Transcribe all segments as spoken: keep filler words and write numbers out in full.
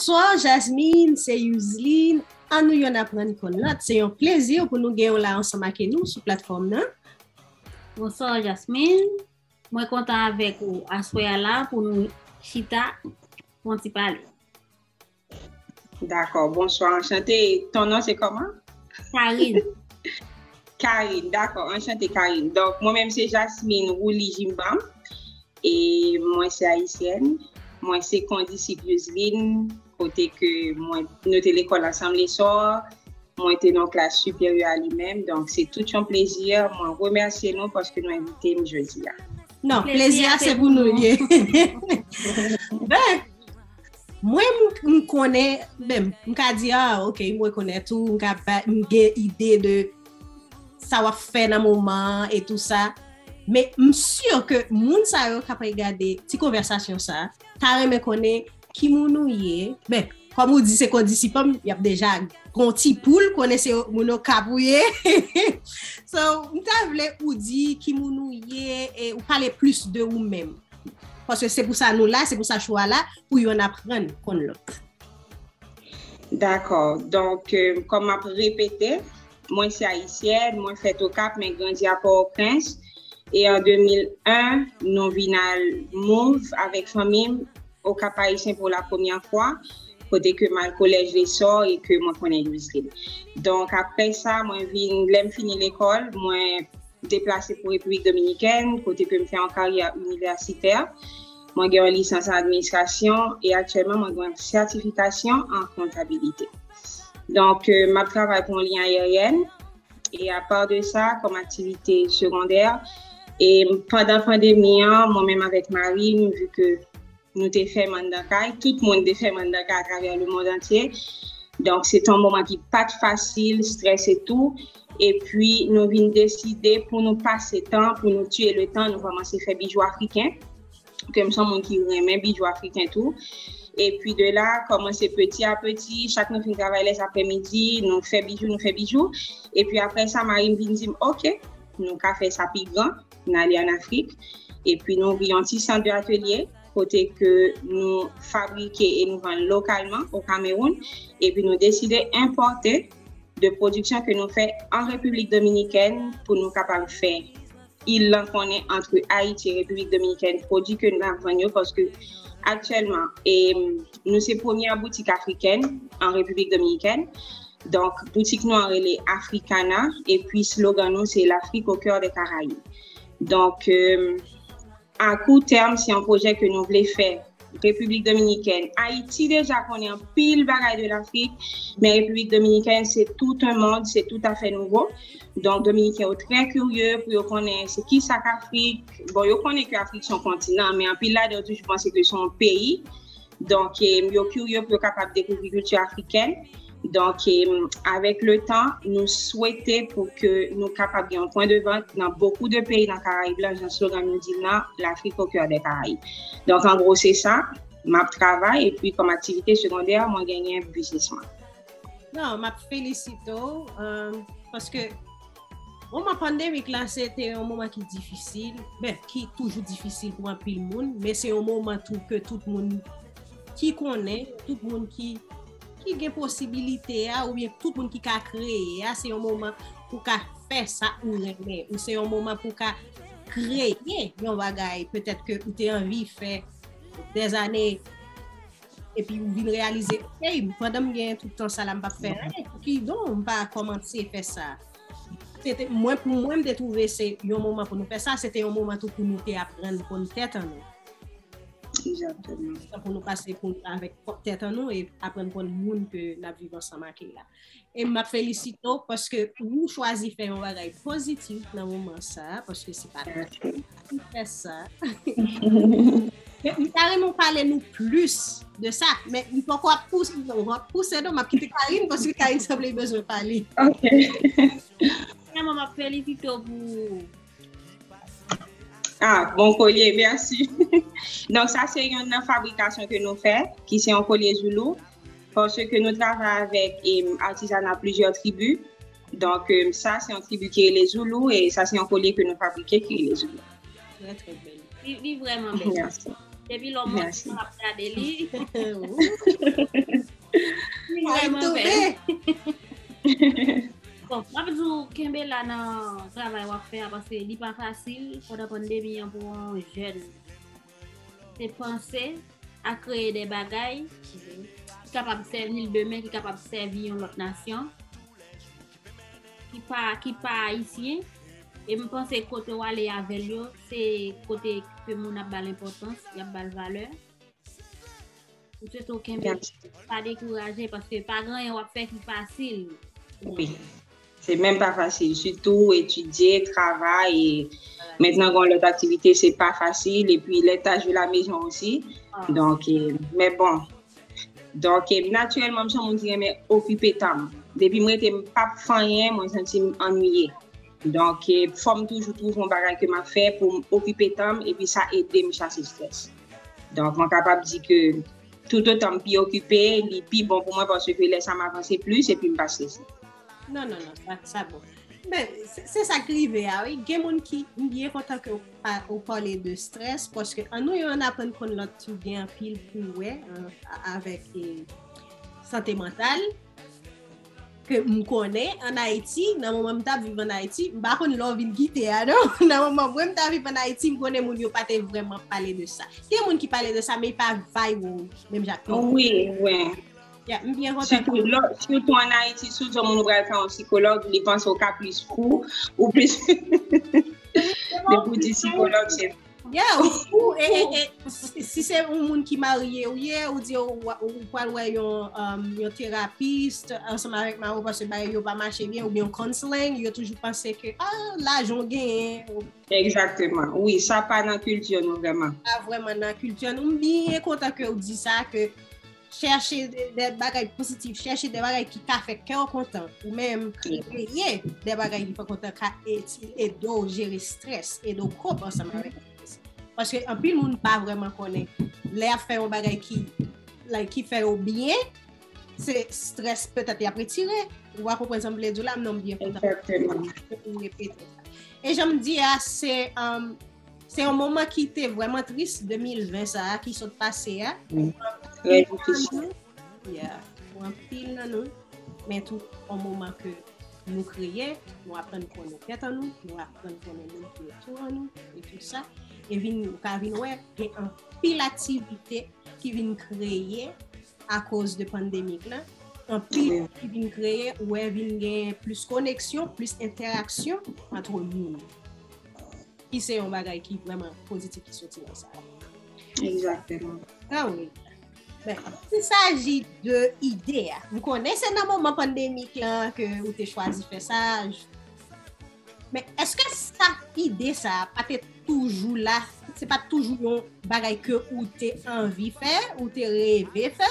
Bonswa Jasmine, se Youzline. Ann nou yonn aprann konn lòt. Se yon plezi pou nou gen w la ansanm ak nou sou platfòm nan. Bonswa Jasmine. Mwen kontan avèk ou aswè a la pou nou chita pou yon ti pale. Dakò, bonswa, anchante. Ton non se kòman? Karine. Karine, dakò, anchante Karine. Donk, mwen menm se Jasmine Rouly Jimbam. E mwen se ayisyèn. Mwen se kondisip Youzline, kote ke mwen, nou te lekòl ansanm lesò. Mwen te nan klas siperyè a li menm. Donk, se tout yon plezi. Mwen remèsye nou paske nou envite m jodi a. Non, plezi a se pou nou l ye. Ben, mwen m konnen, ben, m ka di, ah, ok, m rekonèt ou, m ka ba, m gen ide de sa w ap fè nan moman an e tou sa. Men m si ke moun sa yo k ap gade ti konvèsasyon sa, ta renmen konnen ki moun ou ye. Ben, kòm ou di se kondisip an m, y ap deja gon ti poul konnen se moun Okap ou ye. So, m ta vle ou di ki moun ou ye e ou pale plis de ou menm. Paske se pou sa nou la, se pou sa show a la, pou yonn aprann konn lòt. Dakò. Donk, kòm m ap repete, mwen se ayisyèn, mwen fèt Okap, men grandi a Pòtoprens. E an de mil en, nou vin al move avèk fanmi m Okap Ayisyen pou la premyè fwa, kote ke m al kolèj Lesò e ke mwen konnen Youzline. Donk, apre sa, mwen vin, lè m fini lekòl, mwen deplase pou Repiblik Dominikèn, kote ke m fè yon karyè inivèsitè. Mwen gen yon lisans an administrasyon e aktyèlman mwen gen yon sètifikasyon an kontabilite. Donk, m ap travay pou yon liy ayeryèn e apa de sa, kòm aktivite segondè, e pandan pandemi an, mwen menm avèk mari m, vi ke nou te fèmen anndan kay, tout moun te fèmen anndan kay atravè le monde entier. Donk, se te yon moman ki pa t fasil, strès e tou. Epi, nou vin deside pou nou pase tan, pou nou tiye le tan, nou kòmanse fè bijou afriken. Ke m se yon moun ki renmen bijou afriken tou. Epi de la, kòmanse peti a peti, chak nou fin travay lèzaprèmidi, nou fè bijou, nou fè bijou. Epi apre sa, mari m vin di m, oke, nou ka fè sa pi gran, n ale ann Afrik. Epi nou ouvri yon ti sant de atelye, kote ke nou fabrike e nou vann lokalman o Kamewoun. Epi nou deside enpòte de pwodiksyon ke nou fè an Repiblik Dominikèn pou nou kapab fè il lan konnen ant Ayiti e Repiblik Dominikèn pwodui ke n ap vann yo, paske aktyèlman, e, nou se premyè boutik afrikèn an Repiblik Dominikèn. Donk, boutik nou an rele Africana, epi slogan nou se L'Afrique au cœur des Caraïbes. Donk, e, a kou tèm, se yon pwojè ke nou vle fè Repiblik Dominikèn. Ayiti deja konnen anpil bagay de Lafrik, men Repiblik Dominikèn se tout un monde, se tout afè nouvo. Donk, Dominiken yo trè kirye pou yo konnen se ki sa k Afrik. Bon, yo konnen ke Afrik se yon kontinan, men anpil ladan yo toujou panse ke se yon peyi. Donk, e, yo kirye pou yo kapab dekouvri kilti afrikèn. Donk, e, avèk le tan, nou swete pou ke nou kapab gen yon pwen de vant nan bokou de peyi nan Karayib la, jan slogan nou di l nan, L'Afrique au cœur des Caraïbes. Donk, an gwo, se sa, m ap travay, epi kòm aktivite segondè, mwen genyen biznis mwen. Non, m ap felisite w, e, paske moman pandemik la, se te yon moman ki difisil, ben, ki toujou difisil pou anpil moun, men se yon moman tou ke tout moun ki konnen, tout moun ki, ki gen posibilite a, oubyen tout moun ki ka kreye a, se yon moman pou ka fè sa ou renmen, ou se yon moman pou ka kreye yon bagay, petèt ke ou te anvi fè dèzane, epi ou vin reyalize, hey, pandan m gen tout tan sa la, m p ap fè anyen, kidon m pa kòmanse fè sa. Se te, mwen, pou mwen, m te twouve se yon moman pou nou fè sa, se te yon moman tou pou nou te aprann konn tèt an nou. Egzakteman. Pou nou pase pou, avèk pwòp tèt an nou e aprann konn moun ke n ap viv ansanm ak la. E m ap felisite w paske ou chwazi fè yon bagay pozitif nan moman sa, paske se pa tout moun ki fè sa. Men m ta renmen w pale nou plis de sa, men m poko ap pouse, non, w ap pouse non, m ap kite Karine paske Karine sanble bezwen pale. Ok. Vrèman, m ap felisite w pou Ah, bon kolye, mèsi. Donk, sa se yon nan fabrikasyon ke nou fè, ki se yon kolye zoulou, paske nou travay avèk, em, atizana plizyè tribi. Donk, em, sa se yon tribi ki rele Zoulou, e sa se yon kolye ke nou fabrike ki rele Zoulou. Trè, trè bèl. Li, li vrèman bèl. Mèsi. Depi lè w mande, m ap gade li. Ay, tonbe. Bon, m ap di w kenbe la nan travay w ap fè a, paske li pa fasil pandan pandemi an pou yon jèn te panse a kreye de bagay ki kapab sèvi l demen, ki kapab sèvi yon lòt nasyon ki pa ki pa ayisyen. E m panse kote w ale avè l yo se kote ke moun ap ba l enpòtans, y ap ba l valè. M swete w kenbe, pa dekouraje paske pa gen anyen w ap fè ki fasil. Wi. Se menm pa fasil, sitou etidye, travay, e mentnan gen lòt aktivite, se pa fasil, epi lè ta jwe la mezon osi. Donk, men bon. Donk, natirèlman, m se yon moun ki renmen okipe tan m. Depi m rete m p ap fè anyen, mwen santi m annuiye. Donk, fò m toujou twouve yon bagay ke m ap fè pou m okipe tan m, epi sa ede m chase strès. Donk, mwen kapab di ke toutotan m pi okipe, li pi bon pou mwen paske lè sa m avanse plis epi m pa strese. Non, non, non, sa, sa bon. Men, se sa k rive a, wi. Gen moun ki, m byen kontan ke ou pale de strès, paske an nou yon aprann konn lòt tou gen anpil pou wè avèk sante mantal. Ke m konnen an Ayiti, nan moman m t ap viv an Ayiti, m pa konn lè w vin kite a non. Nan moman mwen m t ap viv an Ayiti, m konnen moun yo pa te vrèman pale de sa. Gen moun ki pale de sa, men pa viral menm jan ak nou. Wi, wi. Ya, m byen kontan. Sitou an Ayiti, si w di yon moun ou pral fè yon sikològ, li panse w ka plis fou, ou plis. Depi w di sikològ, se Yeah, ou, e, e, e, si, si se yon moun ki marye ou ye, ou di ou, ou pral wè yon, um, yon terapis ansanm avèk mari w paske bagay yo pa mache byen, oubyen yon counseling, yo toujou panse ke, ah, lajan w genyen. Egzakteman. Wi, sa pa nan kilti nou vrèman. Pa vrèman nan kilti nou. M byen kontan ke w di sa, ke chèche de bagay pozitif, chèche de bagay ki ka fè kè w kontan, ou menm kreye de bagay ki fè w kontan ka ede w jere strès, ede w kop ansanm avèk strès. Paske anpil moun pa vrèman konnen lè y ap fè yon bagay ki, like, ki fè yo byen, se strès petèt y ap retire. Ou pa konprann sa m vle di w la, m non m byen kontan ou repete sa. E jan m di a, se, um, Se yon moman ki te vrèman tris, de mil ven sa a ki sot pase a. Trè difisil. Yeah, pou anpil nan nou. Men tou yon moman ke nou kreye, nou aprann konnen tèt an nou, nou aprann konnen moun ki otou an nou, e tout sa. E vin, ou ka vin wè, gen anpil aktivite ki vin kreye akoz de pandemik la. Anpil ki vin kreye, ou wè vin gen plis koneksyon, plis entèraksyon ant moun. Ki se yon bagay ki vrèman pozitif ki soti nan sa. Egzakteman. Ah wi. Ben, il s'agit de ide a. M konnen se nan moman pandemik lan ke ou te chwazi fè sa. Men èske sa, ide sa pa te toujou la? Se pa toujou yon bagay ke ou te anvi fè, ou te reve fè?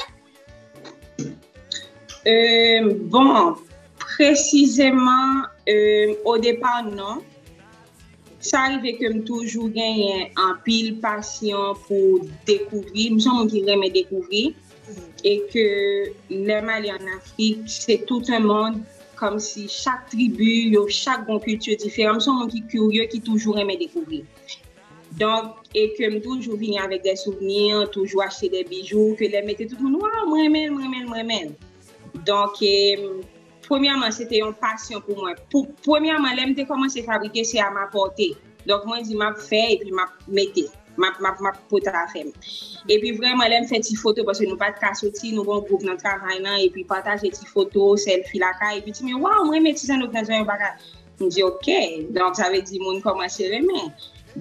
Euh, bon, presizeman, euh, o depa, non. Sa rive ke m toujou genyen anpil pasyon pou dekouvri. M se yon moun ki renmen dekouvri. E ke lè m ale an Afrik, se tout yon mond, kòmsi chak tribi, yo chak gon kilti diferan. M se yon moun ki kirye, ki toujou renmen dekouvri. Donk, e ke m toujou vini avèk de souvni, toujou achte de bijou, ke lè m mete tout moun, waw, m renmen l, m renmen l, m renmen l. Donk, e, premyèman, se te yon pasyon pou mwen. Pou, premyèman, lè m te kòmanse fabrike, se a m apòte. Donk, mwen di, m ap fè, epi m ap mete. M ap, m ap, m ap pote afè m. Epi, vrèman, lè m fè ti foto, paske nou pa t ka soti, nou gon gwoup nan travay lan, epi pataje ti foto, sèlfi lakay, epi di, men waw, m renmen ti zanno k nan zòrèy yo bagay. M di, ok. Donk, sa vle di moun kòmanse renmen.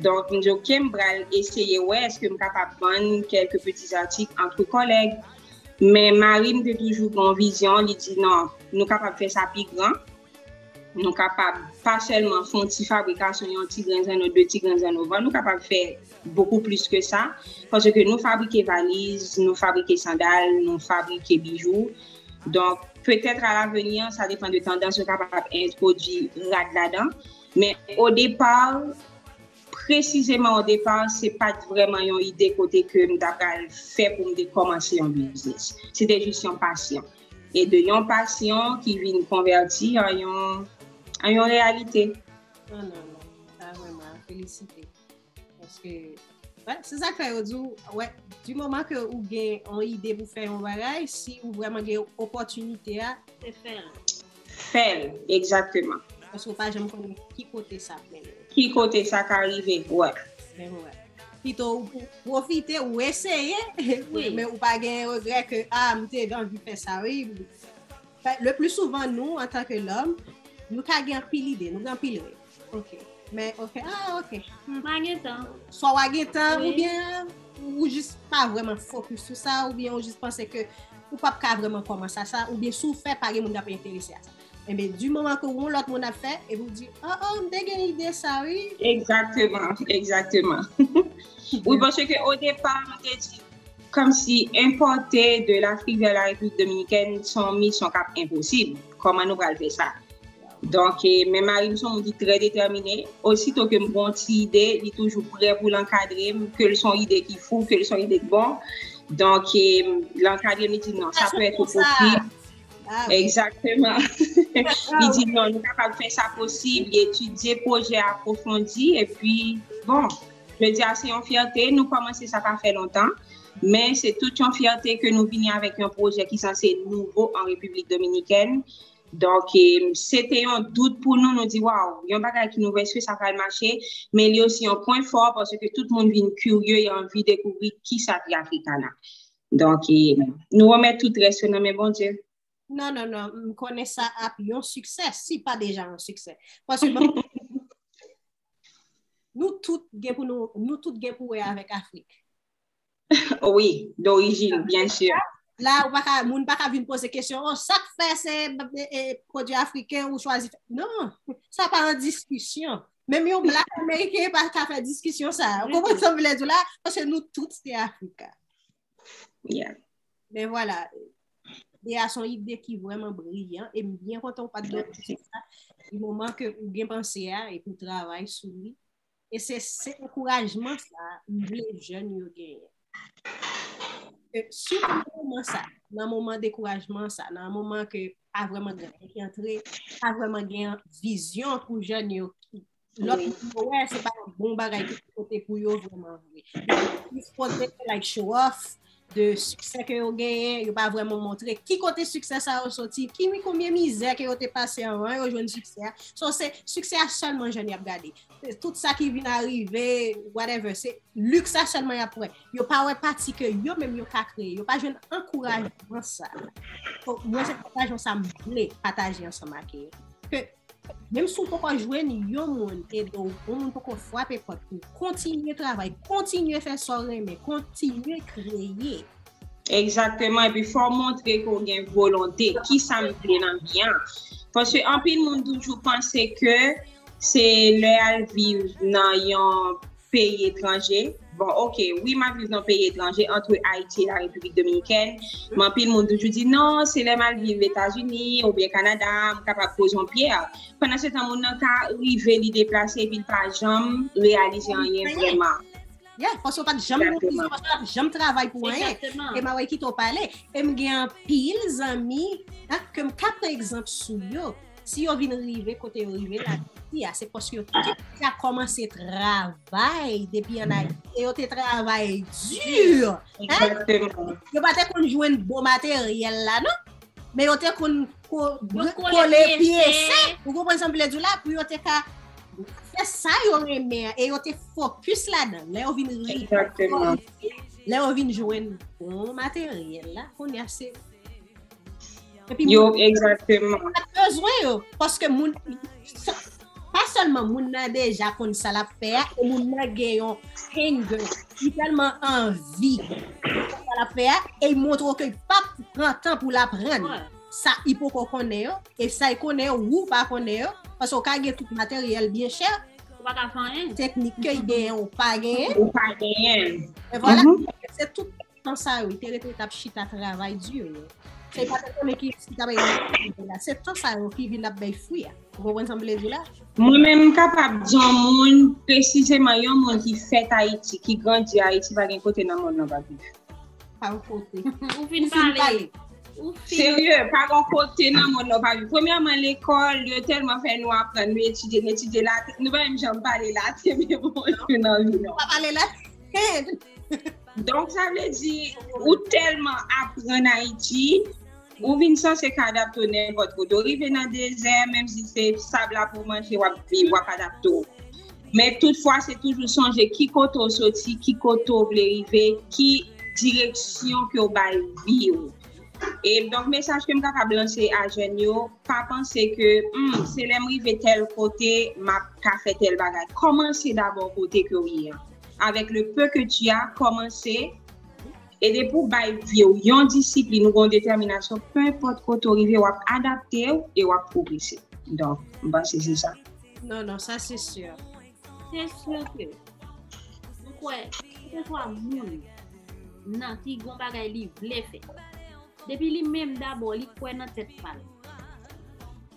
Donk, m di, ok, m pral eseye wè èske m kapab vann kèlke peti zatik antre kòlèg. Men mari m te toujou gen yon vizyon, li di, non, nou kapab fè sa pi gran. Nou kapab pa sèlman fè yon ti fabrikasyon, yon ti grenn zanno, de ti grenn zanno vann, nou kapab fè bokou plis ke sa. Paske nou fabrike valiz, nou fabrike sandal, nou fabrike bijou. Donk, petèt a laveni, sa depann de tandans, yo kapab entwodui rad ladan. Men o depa, presizeman o depa, se pa t vrèman yon ide kote ke m ta pral fè pou m te kòmanse yon biznis. Se te jis yon pasyon. E de yon pasyon ki vin konvèti an yon, an yon reyalite. Non, non, non. Sa vrèman, felisite. Paske Se sa k fè yo di w, wè, di moman ke ou gen yon ide pou fè yon bagay, si ou vrèman gen opòtinite a, se fè l. Fè l, egzakteman. Paske ou pa janm konnen ki kote sa ap mennen. Ki kote sa ka rive, wè. Men wè. Pito ou pwofite, ou eseye, men ou pa gen regrè ke, a, m te anvi fè sa, wi. Le pli souvan, nou, antanke lòm, nou ka gen anpil ide, nou gen anpil rèv. Ok. Men, ok, a, ok. Hmm. Mwen gen tan. Swa w a gen tan, oubyen ou jis pa vrèman fokis sou sa, oubyen ou jis panse ke ou p ap ka vrèman kòmanse a sa, oubyen si w fè, pa gen moun k ap enterese a sa. Enben, di moman ke yon lòt moun ap fè, epi w di, oh, oh, m te gen ide sa, wi. Egzakteman, egzakteman. Wi, paske o depa, m te di, kòmsi enpòte de Lafrik vè la Repiblik Dominikèn, se yon misyon k ap enposib. Kòman nou pral fè sa? Donk, men mari m se yon moun ki trè detèmine. Osito ke m gen yon ti ide, li toujou prè pou l ankadre m, ke l se yon ide ki fou, ke l se yon ide ki bon. Donk, l ankadre m, li di non, sa pè èt posib. Egzakteman. Li di non, nou kapab fè sa posib, li etidye pwojè apwofondi, epi, bon, je veux dire, se yon fyète, nou kòmanse sa pa fè lontan, men se tout yon fyète ke nou vini avèk yon pwojè ki sanse nouvo an Repiblik Dominikèn. Donk, se te yon dout pou nou, nou di, waw, yon bagay ki nouvèl, èske sa pral mache? Men li osi yon pwen fò, paske tout moun vin kirye e anvi dekouvri kisa ki Africana. Donk, nou remèt tout rès yo nan men Bondye. Non, non, non, m konnen sa ap yon siksè, si pa deja yon siksè. Paske bon, nou tout gen pou nou, nou tout gen pou wè avèk Afrik. Wi, dorijin, byen si. La, ou pa ka, moun pa ka vin poze kesyon, oh, sa k fè se e, e, pwodui afriken ou chwazi fè. Non, sa pa an diskisyon. Menm yon blak ameriken pa ka fè diskisyon sa. Ou konprann sa m vle di w la? Paske nou tout se Afrika. Yeah. Men vwala, ide a se yon ide ki vrèman briyan e m byen kontan ou pa t dòmi sou sa. Di moman ke ou gen panse a epi w travay sou li. E se, se ankourajman sa m vle jèn yo genyen. E sitou nan moman sa, nan moman dekourajman sa, nan moman ke pa vrèman gen anyen ki antre, pa vrèman gen vizyon pou jèn yo. Lòt moun yo wè se pa yon bon bagay ki pote pou yo vrèman vre. Yo plis pote like show off de siksè ke yo genyen, yo pa vrèman montre ki kote siksè sa yo soti, ki konbyen mizè ke yo te pase anvan yo jwenn siksè a. So se siksè a sèlman jèn y ap gade. Tout sa ki vin arive, whatever, se liks sa sèlman y ap wè. Yo pa wè pati ke yo menm yo ka kreye. Yo pa jwenn ankourajman sa. So, mwen se ankourajman sa m vle pataje ansanm ak yo. Ke menm si w poko jwenn yon moun ede w, yon moun poko frape pòt pou w, kontinye travay, kontinye fè sa w renmen, kontinye kreye. Egzakteman, epi fò w montre ke w gen volonte, kisa m vle nan vi an. Paske anpil moun toujou panse ke se lè y al viv nan yon peyi etranje. Bon, ok, wi, m ap viv nan peyi etranje, antre Ayiti e la Repiblik Dominikèn, men anpil moun toujou di non, se lè m al viv Etazini oubyen Kanada, m kapab poze yon pyè. Pandan se tan, moun nan ka rive, li deplase, epi l pa janm reyalize anyen vrèman. Yeah, paske w pa t janm realize, paske w pa t janm travay pou anyen. E m ap kite w pale. E m gen anpil zanmi ke m ka pran egzanp sou yo. Si yo vin rive kote yo rive la, a, se paske yo te deja kòmanse travay depi ann Ayiti. E yo te travay di. Yo pa te konn jwenn bon materyèl la, non. Men yo te konn kole pyese. Ou konprann sa m vle di w la? Pou yo te ka fè sa yo renmen an. E yo te fokis ladan. Lè yo vin rive, lè yo vin jwenn bon materyèl la, kounye a se Epi yo, egzakteman. Bezwen yo, paske moun, pa sèlman moun nan deja konn sa l ap fè a, e moun nan gen yon hunger, li tèlman anvi sa l ap fè a, e l montre w ke l p ap pran tan pou l aprann sa li poko konnen yo, e sa l konnen yo, ou pa konnen yo, paske w ka gen tout materyèl byen chè, ou pa ka fè anyen. Teknik ke l genyen, ou pa genyen. Ou pa genyen. E vwala, se tout tan sa yo, li te rete, li t ap chita travay di yo. Se pa te konnen ki, ki ta bay la. Se tan sa yo ki vin ap bay fwi a. Ou konprann sa m vle di la? Mwen menm, m kapab di yon moun, presizeman yon moun ki fèt Ayiti, ki grandi Ayiti, pa gen kote nan mond lan pa viv. Pa yon kote. Ou fin pale. Serye, pa gen kote nan mond lan pa viv. Premyèman, lekòl, yo tèlman fè nou aprann, nou etidye, nou etidye latè, nou pa menm janm pale latè, men bon, nou nan vi nou. Pa pale latè. Donk, sa vle di, ou tèlman aprann Ayiti, ou vin sanse ka adapte w nenpòt kote. Ou rive nan dezè, menm si se sab la pou w manje, w ap viv, w ap adapte w. Men toutfwa, se toujou sonje ki kote w soti, ki kote w vle rive, ki direksyon ke w bay vi w. E donk, mesaj ke m kapab lanse a jèn yo, pa panse ke, hmm, se lè m rive tèl kote, m ap ka fè tèl bagay. Kòmanse dabò kote ke w ye an. Avec le peu que tu as, kòmanse. E depi w bay vi w yon disiplin ou yon detèminasyon, penpòt kote w rive, w ap adapte w e w ap pwogrese. Donk, m panse se sa. Non, non, sa se si. Se si ke mwen kwè, kèlkeswa moun nan ki gon bagay li vle fè, depi li menm dabò, li kwè nan tèt pa l,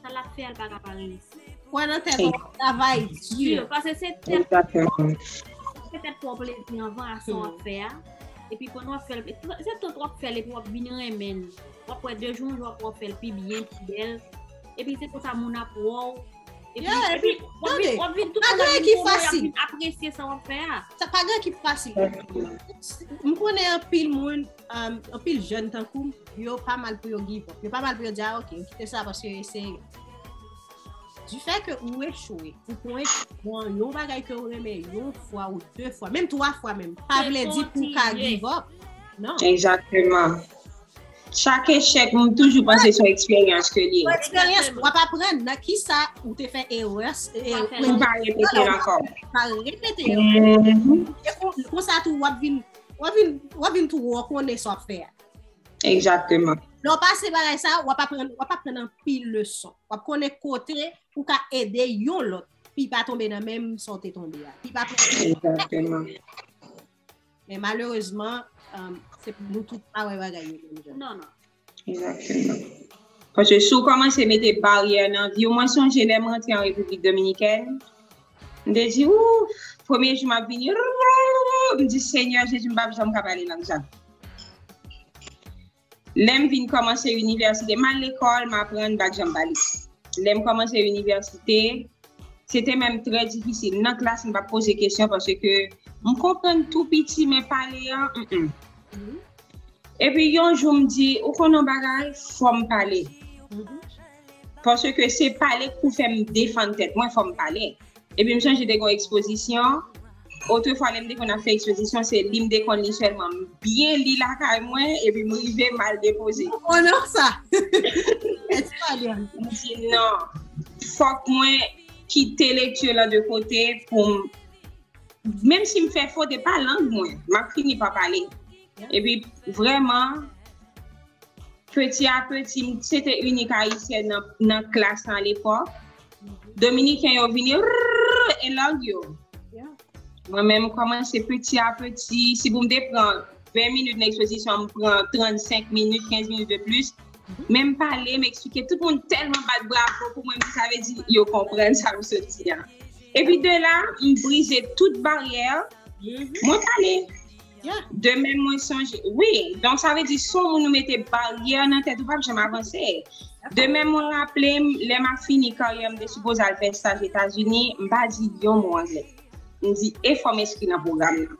sa l ap fè a, l pa ka pa reyisi. Kwè nan tèt ou, travay di. Paske se tèt, se tèt pa w plezi anvan a sa w ap fè a. Epi pandan w ap fè l, se tan w ap fè l epi w ap vin renmen l. W ap wè de jou an jou w ap wè w fè l pi byen, pi bèl. Epi se konsa moun ap wè w. Epi, epi w ap vin, w ap vin tout moun ap vin konnen, y ap vin apresye sa w ap fè a. Sa pa gen ki fasil. M konnen anpil moun, um, anpil jèn tankou m, yo pa mal pou yo give up. Yo pa mal pou yo di, ah, ok, m kite sa paske se du fait que ou echwe, ou pran echwe nan yon bagay ke ou renmen yon fwa ou de fwa, menm twa fwa menm, pa vle di pou w ka give up. Non. Egzakteman. Chak echèk, m toujou panse se yon eksperyans ke li ye. Eksperyans, w ap aprann nan ki sa ou te fè erè. Pou pa repete l ankò. Pa repete l. E kon- konsa tou, w ap vin, w ap vin, w ap vin tou wè w konnen sa w ap fè a. Egzakteman. Lè w pase bagay sa, w ap aprann, w ap aprann anpil leson. W ap konnen kote ou ka ede yon lòt, pi pa tonbe nan menm sa w te tonbe a. Pi pa tonbe. Egzakteman. Men malerezman, um, se nou tout pa wè bagay yo menm jan. Non, non. Egzakteman. Paske si w kòmanse mete baryè nan vi w, mwen sonje lè m rantre an Repiblik Dominikèn, m te di, ouf, premye jou m ap vini, m di, Senyè Jezi, m p ap janm ka pale lang sa. Lè m vin kòmanse inivèsite, m al lekòl, m aprann, m pa t janm pale. Lè m kòmanse inivèsite, se te menm trè difisil. Nan klas, m p ap poze kesyon paske m konprann tou piti, men pale an, mm, mm. Epi yon jou, m di, ou konn yon bagay, fò m pale. Paske se pale k pou fè m defann tèt mwen, fò m pale. Epi m sonje te gen yon ekspozisyon. Otrefwa, lè m te konn ap fè ekspozisyon, se li m te konn li sèlman. M byen li lakay mwen, epi m rive m al depoze. Konnen sa. Eksperyans. M di non. Fòk mwen kite lekti lan de kote pou m, menm si m fè fot, e pa lang mwen, m ap fini pa pale. Epi vrèman, peti a peti, m se te inik ayisyèn nan, nan klas lan alepòk. Dominiken yo vini, rrrr, e lang yo. Mwen menm, m kòmanse peti a peti. Si pou m te pran ven minit nan ekspozisyon, m pran trannsenk minit, kenz minit de plis. Men m pale, m eksplike, tout moun tèlman bat bravo pou mwen, m di, sa vle di yo konprann sa m sot di a. Epi de la, m brize tout baryè, mwen pale. De menm mwen sonje, wi, donk sa vle di si yon moun ou mete baryè nan tèt ou, p ap janm avanse. De menm mwen raple m, lè m ap fini karyè m, m te sipoze al fè staj Etazini, m pa di yon mo anglè. M di, e fò m enskri nan pwogram nan.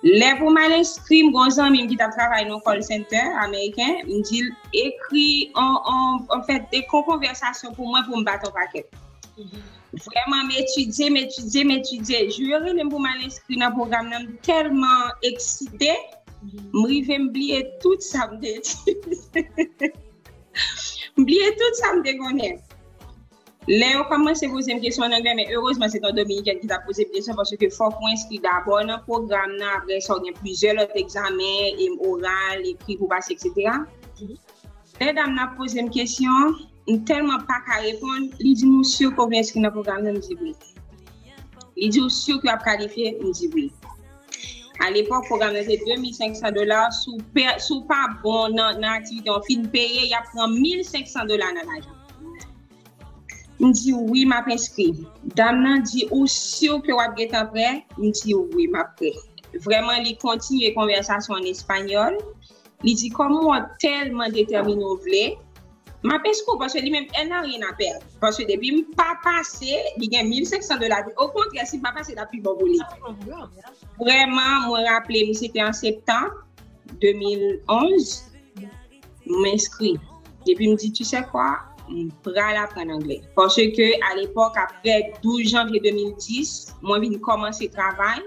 Lè pou m al enskri, m gen yon zanmi m ki t ap travay nan yon call center ameriken, m di l, ekri on, on, anfèt, ekri yon konvèsasyon pou mwen pou m bat yon pakèt. Vrèman, m etidye, m etidye, m etidye. Jou yo rele m pou m al enskri nan pwogram nan, m tèlman eksite, m rive m bliye tout sa m te etidye. M bliye tout sa m te konnen. Lè yo kòmanse poze m kesyon an anglè, men erezman se t yon Dominikèn ki t ap poze m kesyon, paske fòk ou enskri dabò nan pwogram nan, apre sa w gen plizyè lòt egzamen, e oral, ekri pou pase, etsetera. Lè dam nan ap poze m kesyon, m tèlman pa ka reponn, li di m, ou si ke w vle enskri nan pwogram nan? M di wi. Li di, ou si ke w ap kalifye? M di wi. Alepòk, pwogram nan se de mil senk san dola. Si w pa bon nan, nan aktivite w fin peye, y ap pran mil senk san dola nan lajan. M di, wi, m ap enskri. Dam nan di, ou si ke w ap gentan prè? M di, wi, m ap prè. Vrèman, li kontinye konvèsasyon an espanyòl. Li di, kòm ou tèlman detèmine ou vle, M ap eskri w, paske li menm, elle n'a rien à perdre. Paske depi m pa pase, li gen mil senk san dola. Okontrè, si m pa pase, l ap pi bon pou li. Vrèman, mwen raple m, se te an septanm de mil onz, m enskri. Epi m di, tu sais quoi, m pral aprann anglè. Paske, alepòk, aprè douz janvye de mil dis, mwen vin kòmanse travay.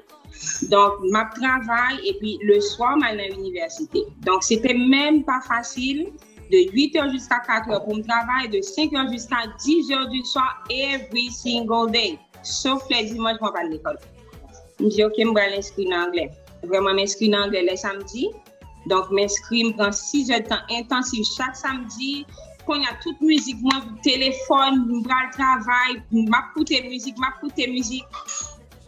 Donk, m ap travay, epi le swa, m al nan inivèsite. Donk, se te menm pa fasil, de uit è jiska kat è pou m travay, de senk è jiska diz è du swa, every single day. Sof lè dimanch, mwen pa al lekòl. M di, ok, m pral enskri nan anglè. Vrèman, m enskri nan anglè lè samdi. Donk, m enskri, m pran sis è tan entansif chak samdi. Kounye a, tout mizik mwen, telefòn, m pral travay, m ap koute mizik, m ap koute mizik.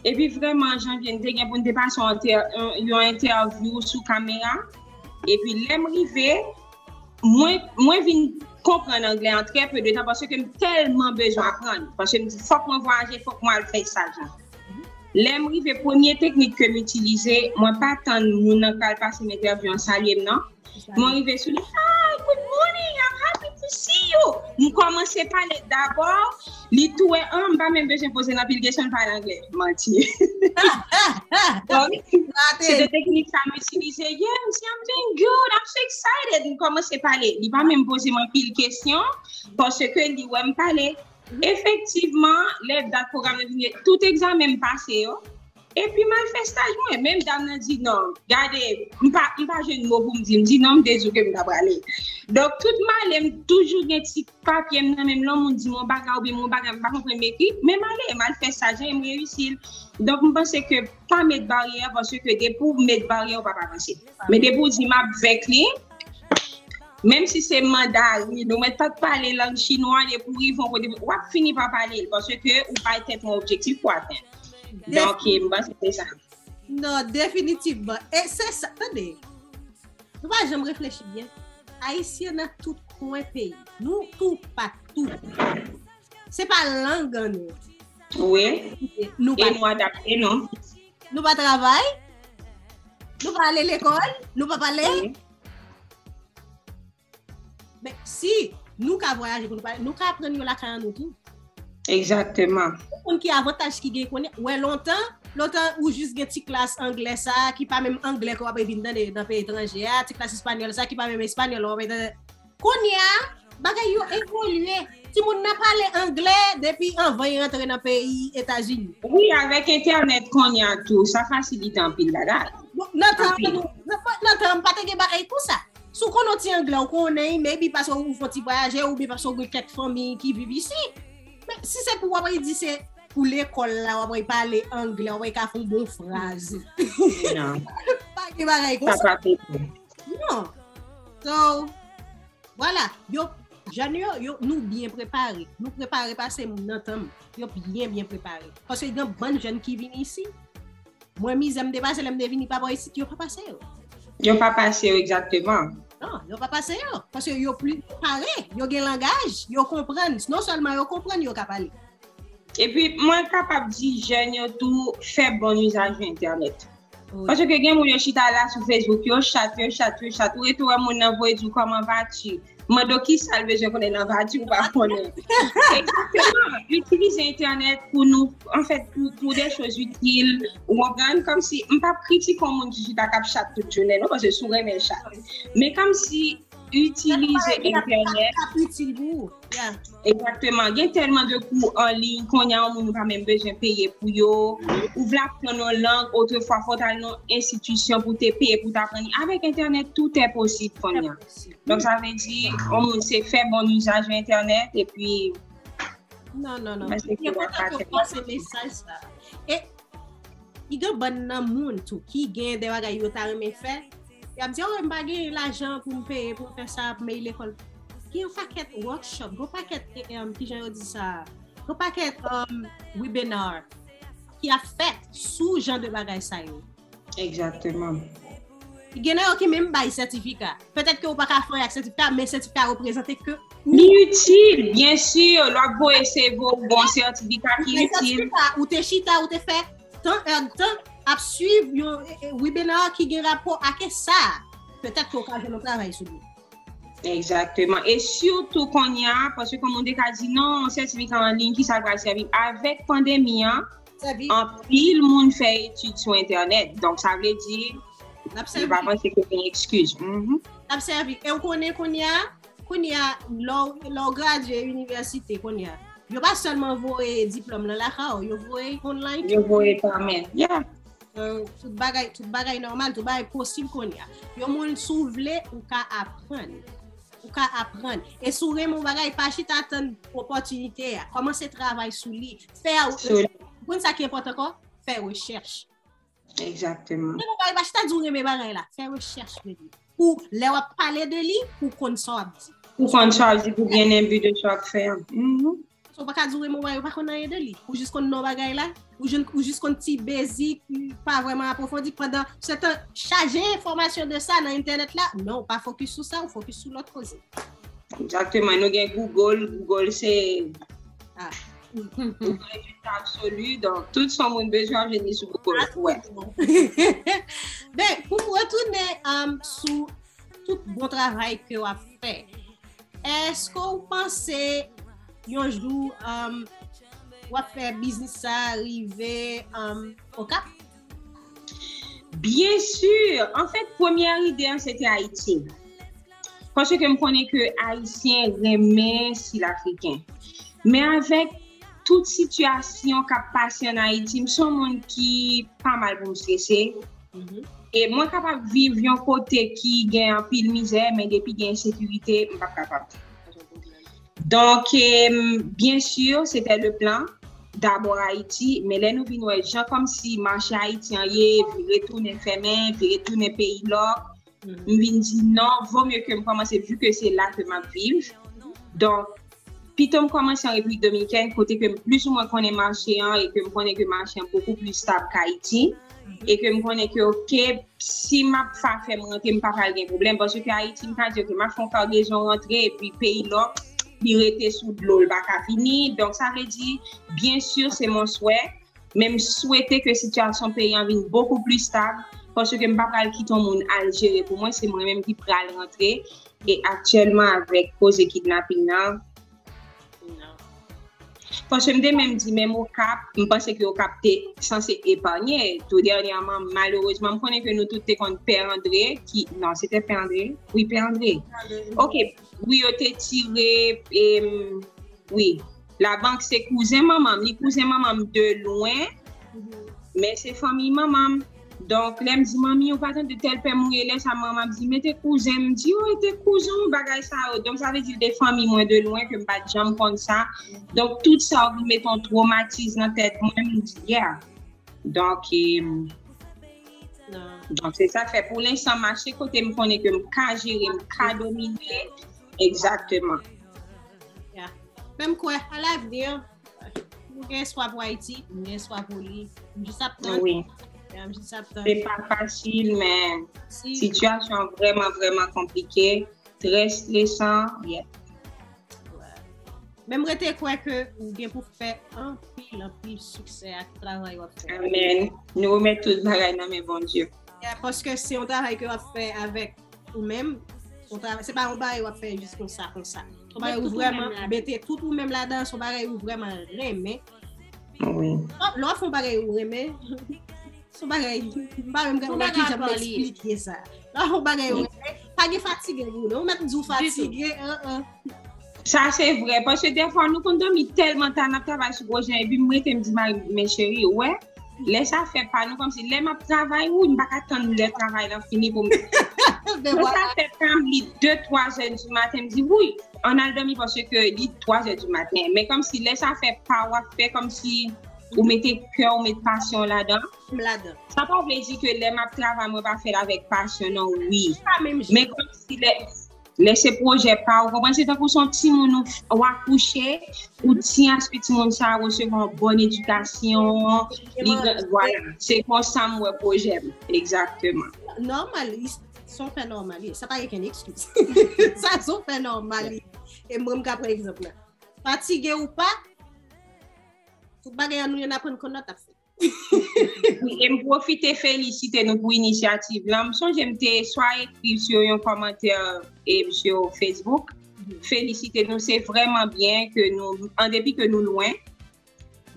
Epi vrèman, janvye, n te gen pou n te pase yon entè-, yon, yon entèvyou sou kamera. Epi lè m rive, mwen, mwen vin konprann anglè an trè pe de tan paske m tèlman bezwen aprann. Paske m di, fòk mwen vwayaje, fòk mwen al fè estaj la. Lè m rive, premye teknik ke m itilize, mwen pa tann moun nan k pral pase m entèvyou an salye m nan. Mwen rive sou li, "Hi, good morning, I'm happy to see you." M kòmanse pale dabò, li tou wè, ah, m pa menm bezwen poze l anpil kesyon, l pale anglè. Manti. Donk, se de teknik sa m itilize. "Yeah, m si I'm doing good, I'm so excited." M kòmanse pale. Li pa menm poze m anpil kesyon, paske li wè m pale. Efektivman, lè dat pwogram nan vini, tout egzamen m pase yo, epi m al fè estaj mwen. Menm dam nan di, "Non, gade, m pa, m pa jwenn mo pou m di." M di, "Non, m te di w ke m ta prale." Donk, tout m ale, m toujou gen ti papye m nan men m, lè yon moun di m yon bagay oubyen m yon bagay, m pa konprann m ekri, men m ale, m al fè estaj lan e m reyisi l. Donk, m panse ke pa met baryè, paske depi w met baryè, ou p ap avanse. Men depi w di, "M ap vèk li," menm si se mandarin, ou mèt pa t pale lang chinwa, depi w rive yon kote, w ap fini pa pale l, paske ou bay tèt ou yon objektif pou atenn. Donk, m panse se sa. Non, definitivman. E se sa, tande. Nou pa janm reflechi byen. Ayisyen nan tout kwen peyi. Nou toupatou. Se pa lang an nou. Wi. Nou e pa nou adapte nou. Nou pa travay. Nou pa ale lekòl. Nou pa pale. Wi. Men si nou ka vwayaje pou nou pale, nou ka aprann yo lakay an nou tou. Egzakteman. Ou konn ki avantaj ki gen kounye a? Wè lontan, lontan ou jis gen ti klas anglè sa a ki pa menm anglè ke w ap vin tande nan peyi etranje a, ti klas espanyòl sa a ki pa menm espanyòl w ap tande. Kounye a, bagay yo evolye. Timoun nan pale anglè depi anvan y rantre nan peyi Etazini. Wi, avèk entènèt kounye a tou, sa fasilite anpil bagay. Bon, nan tan nou, nan, nan tan m pa te gen bagay konsa. Si w konn yon ti anglè, ou konnen, maybe paske ou fè yon ti vwayaje, oubyen paske ou gen kèk fanmi ki viv isi. Men si se pou w ap di se pou lekòl la, w ap pale anglè, w ap ka fè yon bon fraz. Non. Pa gen bagay konsa. Sa pa fèt. Non. So, vwala, yo, jèn yo, yo, nou byen prepare. Nou prepare pase m nan tan m. Yo byen, byen prepare. Paske gen bann jèn ki vin isi. Mwen, mizè m te pase lè m te vini pa bò isit, yo pa pase yo. Yo pa pase yo, egzakteman. Non, yo pa pase yo. Paske yo pli pare, yo gen langaj, yo konprann. Non sèlman yo konprann, yo ka pale. Epi, mwen kapab di jèn yo tou fè bon izaj entènèt. Wi. Paske gen moun yo chita la sou Facebook, yo chat, yo chat, yo chat. Ou rete wè moun nan voye di w, "Comment vas-tu?" Mande w kisa l bezwen konnen nan va di ou pa konnen. Egzakteman. Itilize entènèt pou nou, anfèt, pou, pou de choz itil. Ou konprann? Kòmsi, m p ap kritike yon moun ki chita k ap chat tout jounen, non, paske si w renmen chat. Men kòmsi, itilize entènèt. K ap itil pou ou. Yeah. Egzakteman. Gen tèlman de kou an liy, kounye a, yon moun ou pa menm bezwen peye pou yo. Ou vle aprann yon lang, otrefwa, fò w t al nan yon enstitisyon pou w te peye pou w t aprann li. Avèk entènèt, tout est possible kounye a. Donk, sa vle di, yon moun se fè bon izaj entènèt, epi... Non, non, non. Li enpòtan ke w pase mesaj sa. E, gen bann nan moun tou ki gen de bagay yo ta renmen fè. Y ap di, "Oh, m pa gen lajan pou m peye, pou m fè sa, pou m peye lekòl." Gen yon pakèt workshop, gen yon pakèt, eh, em, kijan yo di sa? Gen yon pakèt, em, webinar ki ap fèt sou jan de bagay sa yo. Egzakteman. Gen nan yo ki menm bay sètifika. Petèt ke ou pa ka fè ak sètifika, men sètifika reprezante ke ou... Li itil, byen si, lè w ap voye C V w, bon sètifika ki itil. Sètifika, ou te chita, ou te fè tan, è, tan ap swiv yon, e, e, webinar ki gen rapò ak sa. Petèt ke ou ka jwenn yon travay sou li. Egzakteman. E sitou kounye a, paske kòm moun te ka di, non, sètifika an liy, kisa l pral sèvi? Avèk pandemi an, anpil moun fè etid sou entènèt. Donk, sa vle di, yo pa panse ke gen ekskiz. Mhm. N ap sèvi. E w konnen kounye a, kounye a, lè w gradye inivèsite kounye a, yo pa sèlman voye diplòm nan lakay ou, yo voye online. Yo voye pa men. Yeah. Tout bagay, tout bagay nòmal, tout bagay posib kounye a. Yon moun, si w vle, ou ka aprann. Ou ka aprann. E si w renmen yon bagay, pa chita tann opòtinite a. Kòmanse travay sou li. Fè, ou konn sa ki enpòtan ankò? Fè rechèch. Egzakteman. Renmen yon bagay, pa chita di w renmen bagay la. Fè rechèch, bebe. Pou lè w ap pale de li, pou w konn sa w ap di. Pou w konn sa w ap di, pou byen enbi de sa w ap fè an. So, ou pa ka di w renmen yon bagay, ou pa konn anyen de li. Ou jis konn non bagay la, ou jis konn ti bezik, pa vrèman apwofondi. Pandan se tan chaje enfòmasyon de sa nan entènèt la, non, ou pa fokis sou sa, ou fokis sou lòt koze. Egzakteman, nou gen Google, Google se Google se absolu, donk tout sa moun bezwen ap jwenn li sou Google. Wè. Ben, pou m retounen um, sou tout bon travay ke w ap fè, èske w panse yon jou um, w ap fè biznis sa rive um, Okap? Byen si. Anfèt, premyè ide an se te Ayiti. Paske m konnen ke Ayisyen renmen Sid Afriken. Men avèk tout sitiyasyon k ap pase ann Ayiti, m se yon moun ki pa mal pou m strese. E mwen kapab viv yon kote ki gen anpil mizè, men depi gen ensekirite, m p ap kapab. Donk, byen si, se te le plan, dabò Ayiti, men lè nou vin wè jan kòmsi mache Ayiti an ye, vire tounen fèmen, vire tounen peyi lòk, m vin di non, vo mye ke m kòmanse, vi ke se la ke m ap viv. Donk, pito m kòmanse an Repiblik Dominikèn, kote ke m plis ou mwen konnen mache an e ke m konnen ke mache an bokou plis stab k Ayiti, e ke m konnen ke, oke, si m ap fa fè m rantre, m pa pral gen pwoblèm, paske Ayiti, m ka di, oke, m ap fè yon kagezon rantre, epi peyi lòk, li rete sou dlo, l pa ka vini. Donk, sa vle di, byen si, se mon swè, men m swete ke sitiyasyon peyi an vin bokou plis stab, paske m pa pral kite yon moun al jere pou mwen, se mwen menm ki pral rantre. E aktyèlman, avèk koze kidnaping nan, paske m te menm di, menm Okap, m panse ke Okap te sanse epanye. Tou dènyèman, malerezman, m konnen ke nou tout te konn Pè Andre, ki, non, se te Pè Andre? Wi, Pè Andre. Oke, wi, yo te tire, wi, Labank se kouzen manman m, li kouzen manman m de lwen, men se fanmi manman m. Donk, lè m di, manmi, ou pa tande tèl pè mouri, lè sa manman m ap di, men te kouzen m, m di, o, e te kouzen w, bagay sa yo. Donk, sa vle di l te fanmi mwen de lwen, ke m pa t janm konn sa. Donk, tout sa yo vin mete yon twomatiz nan tèt mwen, m di, yeah. Donk, donk, se sa k fè pou lenstan, mache kote m konnen ke m ka jere, m ka domine. Egzakteman. Men m kwè, alavni, nou gen espwa pou Ayiti, nou gen espwa pou li. M jis ap tann. Wi. M jis ap tann. Se pa fasil, men sitiyasyon an vrèman, vrèman konplike, trè stresan. Yeah. Men m rete kwè ke ou gen pou fè anpil, anpil siksè ak travay w ap fè. Amèn. Nou remèt tout bagay nan men Bondye. Paske se yon travay ke w ap fè avèk ou menm. Se pa yon bagay w ap fè jis konsa, konsa. Se yon bagay ou vrèman mete tout ou menm ladan, se yon bagay ou vrèman renmen. Lè w ap fè yon bagay ou renmen, se yon bagay, m pa menm konnen kijan pou m eksplike sa. Lè w ap fè yon bagay ou renmen, pa gen fatige pou ou non. Ou mèt di w fatige, an an. Sa se vrè, paske dèfwa nou konn dòmi tèlman ta, n ap travay sou pwojè, epi m rete m di mari m, men cheri, ou wè, lè sa fè pa nou, kòmsi lè m ap travay, wi, m pa ka tann lè travay lan fini pou m. Lè sa fè pa m, li de, twa zè di maten, m di, wi, ann al dòmi paske li twa zè di maten. Men kòmsi lè sa fè pa w ap fè, kòmsi ou mete kè w, ou met pasyon w ladan. Sa pa vle di ke lè m ap travay, mwen pa fè l avèk pasyon, non, wi. Men kòmsi lè Lè se pwojè pa w, konprann, se tankou se yon timoun ou, w akouche, ou ti aspe timoun sa a resevwa yon bòn edikasyon, li, vwala, se konsa m wè pwojè m, egzakteman. Nòmal, se yon fè nòmal, sa pa gen kenn ekskiz. Sa se yon fè nòmal. E mwen, m ka pran egzanp la. Fatige ou pa, tout bagay an nou, y an aprann konn lòt ap fè. E m pwofite felisite nou pou inisyativ lan. M sonje m te swa ekri sou yon kòmantè e sou Facebook. Felisite nou, se vrèman byen ke nou, an depi ke nou lwen.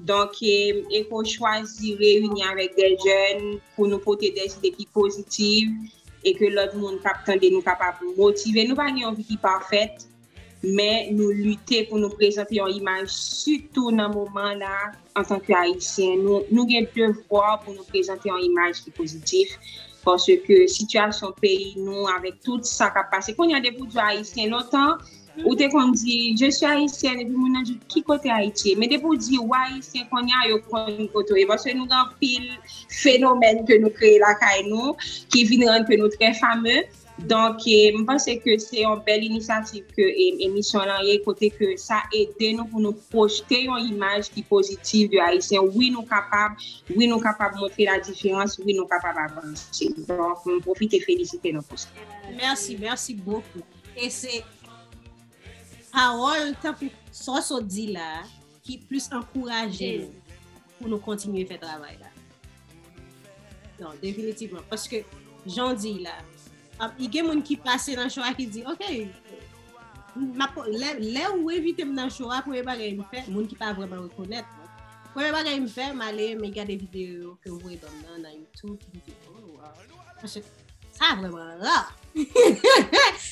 Donk, e, e ke w chwazi reyini avèk de jèn pou nou pote de ide ki pozitiv e ke lòt moun k ap tande nou kapab motive. Nou pa gen yon vi ki pafèt, men nou lite pou nou prezante yon imaj, sitou nan moman la, antanke Ayisyen. Nou, nou gen devwa pou nou prezante yon imaj ki pozitif, paske sitiyasyon peyi nou, avèk tout sa k ap pase, kounye a depi w di w Ayisyen, lontan, ou te konn di, "Je suis haïtienne," epi moun nan di, "Ki kote Ayiti ye?" Men depi w di, "W Ayisyen," kounye a yo konn kote w ye, paske nou gen anpil fenomèn ke nou kreye lakay nou, ki vin rann ke nou trè fame. Donk, e, m panse ke se yon bèl inisyativ ke, e, emisyon lan ye, kote ke sa ede nou pou nou pwojte yon imaj ki pozitiv de Ayisyen. Wi, nou kapab, wi, nou kapab montre la diferans, wi, nou kapab avanse. Donk, m pwofite felisite nou pou sa. Merci, merci beaucoup. E se pawòl tankou sa w sot di la ki plis ankouraje nou pou nou kontinye fè travay la. Non, definitivman. Paske, jan w di la, ap, i gen moun ki pase nan show a ki di, "Ok, m ap, lè, lè ou envite m nan show a, premye bagay m fè, moun ki pa vrèman rekonèt mwen, premye bagay m fè, m ale, m gade videyo yo ke w voye ban m nan, nan YouTube, m di, oh, wow." Paske sa vrèman ra.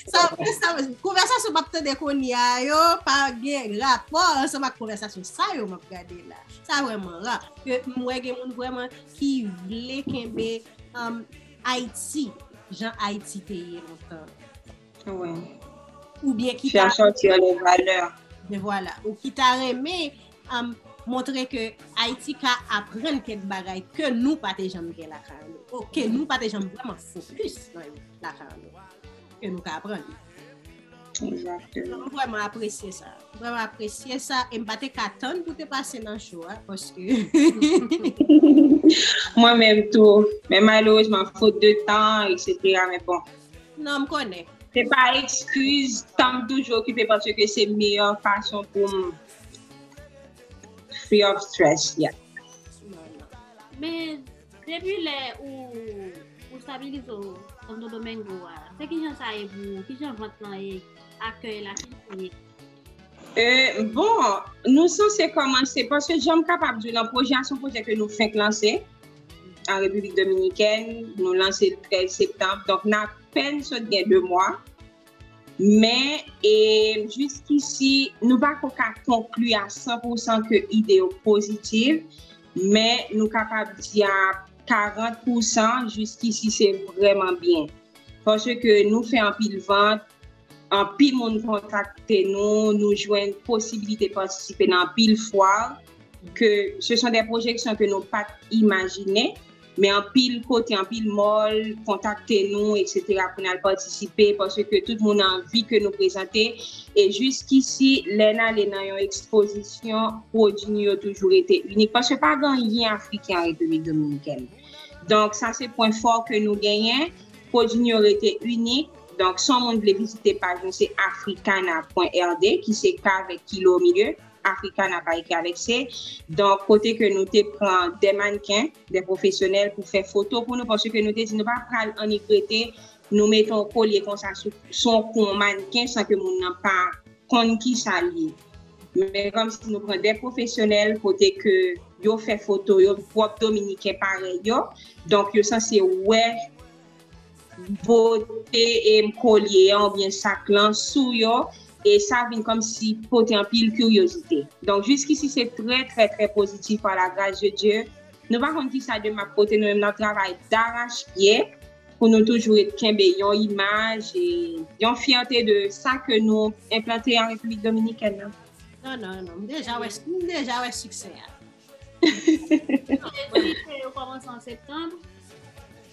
Sa, sa, konvèsasyon m ap tande kounye a yo pa gen rapò ansanm ak konvèsasyon sa yo m ap gade la. Sa vrèman ra. Ke m wè gen moun vrèman ki vle kenbe um, Ayiti, jan Ayiti te ye lontan. Wi. Oubyen ki Faire ta sortir les valeurs. Men vwala. Ou ki ta renmen um, montre ke Ayiti ka aprann kèk bagay ke nou pa te janm gen lakay nou. O ke nou pa te janm vrèman fokis nan yo lakay nou. Ke nou ka aprann. Exactement. M vrèman apresye sa. M vrèman apresye sa. E m pa te ka tann pou te pase nan show a, paske Mwen menm tou. Men malerezman, faute de temps, et cetera. Men bon. Non, m konnen. Se pa ekskiz, tan m toujou okipe paske se meyè fason pou m free of stress. Yeah. Men depi lè ou ou stabilize w Santo Domingo a, se kijan sa ye pou ou? Kijan vant lan ye? Akèy la, kijan l ye? E, bon, nou sanse kòmanse, paske jan m kapab di w, nan pwojè a, se yon pwojè ke nou fenk lanse an Repiblik Dominikèn. Nou lanse l trèz septanm, donk n apèn sot gen de mwa. Men, e, jiskisi, nou pako ka konkli a san pou san ke ide yo pozitiv, men nou kapab di a karant pou san, jiskisi se vrèman byen. Paske nou fè anpil vant, anpil moun kontakte nou, nou jwenn posibilite patisipe nan anpil fwa, ke se son de pwojeksyon ke nou pa t imajine, men anpil kote, anpil mall kontakte nou, et cetera, pou n al patisipe, paske tout moun anvi ke nou prezante. E jiskisi, lè n ale nan yon ekspozisyon, pwodui nou yo toujou rete inik, paske pa gen anyen afriken an Repiblik Dominikèn. Donk, sa se pwen fò ke nou genyen. Pwodui nou yo rete inik. Donk, si yon moun vle vizite paj nou, se africana pwen R D, ki se K avèk kilo o milye, Africana pa ekri avèk C. Donk, kote ke nou te pran de mannken, de pwofesyonèl pou fè foto pou nou, paske nou te di nou pa pral annik rete, nou mete yon kolye konsa sou, sou yon kou yon mannken san ke moun nan pa konn ki sa l ye. Men kòmsi nou pran de pwofesyonèl kote ke yo fè foto yo, pwòp Dominiken parèy yo. Donk, yo sanse wè bote e kolye an oubyen sak lan sou yo, e sa vin kòmsi pote anpil kiryozite. Donk, jiskisi se trè, trè, trè pozitif par la grâce de Dieu. Nou pa konn ki sa demen ap pote, nou menm n ap travay darachpye pou nou toujou ret kenbe yon imaj e yon fyète de sa ke nou enplante an Repiblik Dominikèn nan. Non, non, non, m deja wè, m deja wè siksè a. Etidye yo kòmanse an septanm,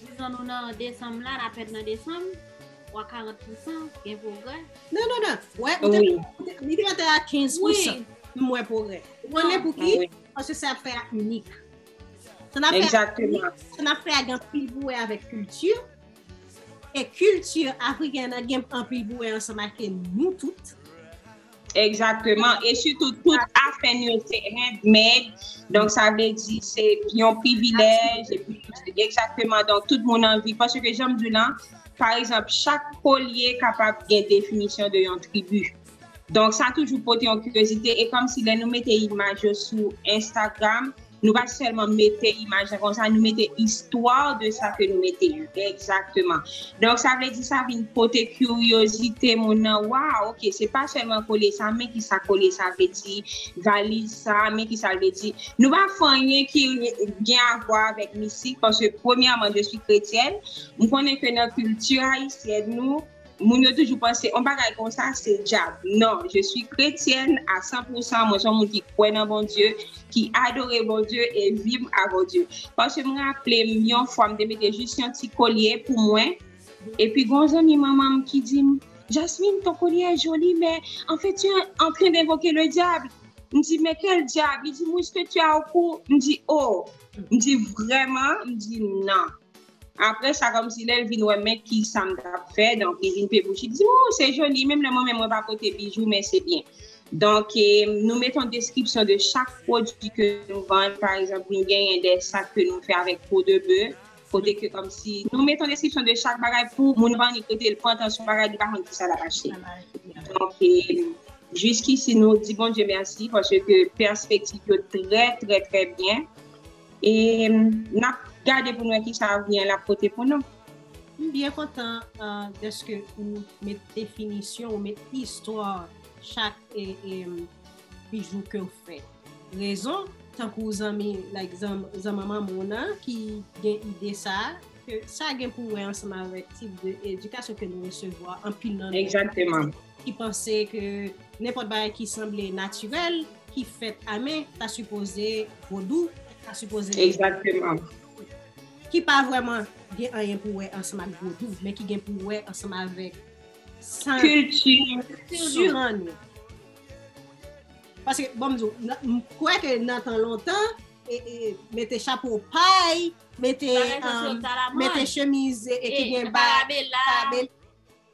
dizon nou nan desanm la, n ap fèt nan desanm, w a karant pousan, gen pwogrè. Non, non, non. Wè, ou te, ou te, li te rete a kenz pousan. M wè pwogrè. Ou konnen pou ki? Paske sa ap fè a inik. Sa n ap fè a inik, sa n ap fè a gen anpil pou wè avèk kilti. E kilti afriken nan gen anpil pou wè ansanm ak nou tout. Egzakteman. E sitou, tout afè nou yo se handmade. Donk, sa vle di se yon privilèj. Epi, egzakteman. Donk, tout moun anvi. Paske, jan m di w lan, pa egzanp, chak kolye kapab gen definisyon de yon tribi. Donk, sa toujou pote yon kiryozite. E kòmsi lè nou mete imaj yo sou Instagram, nou pa sèlman mete imaj lan konsa, nou mete istwa de sa ke nou mete yo. Egzakteman. Donk, sa vle di sa vin pote kiryozite moun nan. Waw, oke, se pa sèlman kolye sa, men ki sa kolye sa vle di, valiz sa, men ki sa l vle di. Nou pa fè anyen ki gen avwa avèk mistik, paske premyèman, je suis chrétienne, m konnen ke nan kilti ayisyèn nou, moun yo toujou panse, yon bagay konsa, se dyab. Non, je suis chrétienne à cent pour cent, mwen se yon moun ki kwè nan Bondye, ki adore Bondye e viv a Bondye. Paske m raple m, yon fwa, m te mete jis yon ti kolye pou mwen, epi gon zanmi manman m ki di m, Jasmine, ton collier est joli, mais en fait, tu es en train d'invoquer le diable. M di, mais quel diable? Li di, mais est-ce que tu as au cou? M di, oh. M di, vraiment? M di, non. Apre sa, kòmsi lè l vin wè men ki sa m t ap fè, donk li vin pe bouch li, di, oh, c'est joli, menm lè mwen menm mwen pa pote bijou, men se byen. Donk, eh, nou mete yon deskripsyon de chak pwodui ke nou vann. Pa egzanp, nou genyen de sak ke nou fè avèk po de be, kote ke kòmsi nou mete yon deskripsyon de chak bagay pou moun vann li kote l pantan sou bagay, li pa konn ki sa l ap achte. Donk, eh, jiskisi nou di Bondye mèsi paske pèspektiv yo trè, trè, trè byen. E n ap gade pou n wè ki sa avni an l ap pote pou nou. M byen kontan uh, dèske ou met definisyon, ou met istwa chak e, e, bijou ke w fè. Rezon, tankou zanmi, like, zan, zanman manman w nan ki gen ide sa, ke sa gen pou wè ansanm avèk tip de edikasyon ke nou resevwa anpil nan nou. Egzakteman. Ki panse ke nenpòt bagay ki sanble natirèl, ki fèt a men, ta sipoze vodou, ta sipoze. Egzakteman. Ki pa vrèman gen anyen pou wè ansanm ak vodou, men ki gen pou wè ansanm avèk san, kilti, kilti an nou. Paske, bon, m di w, m kwè ke nan tan lontan, e, e, mete chapo pay, mete, um, mete chemiz e, e ki gen ba, parabela,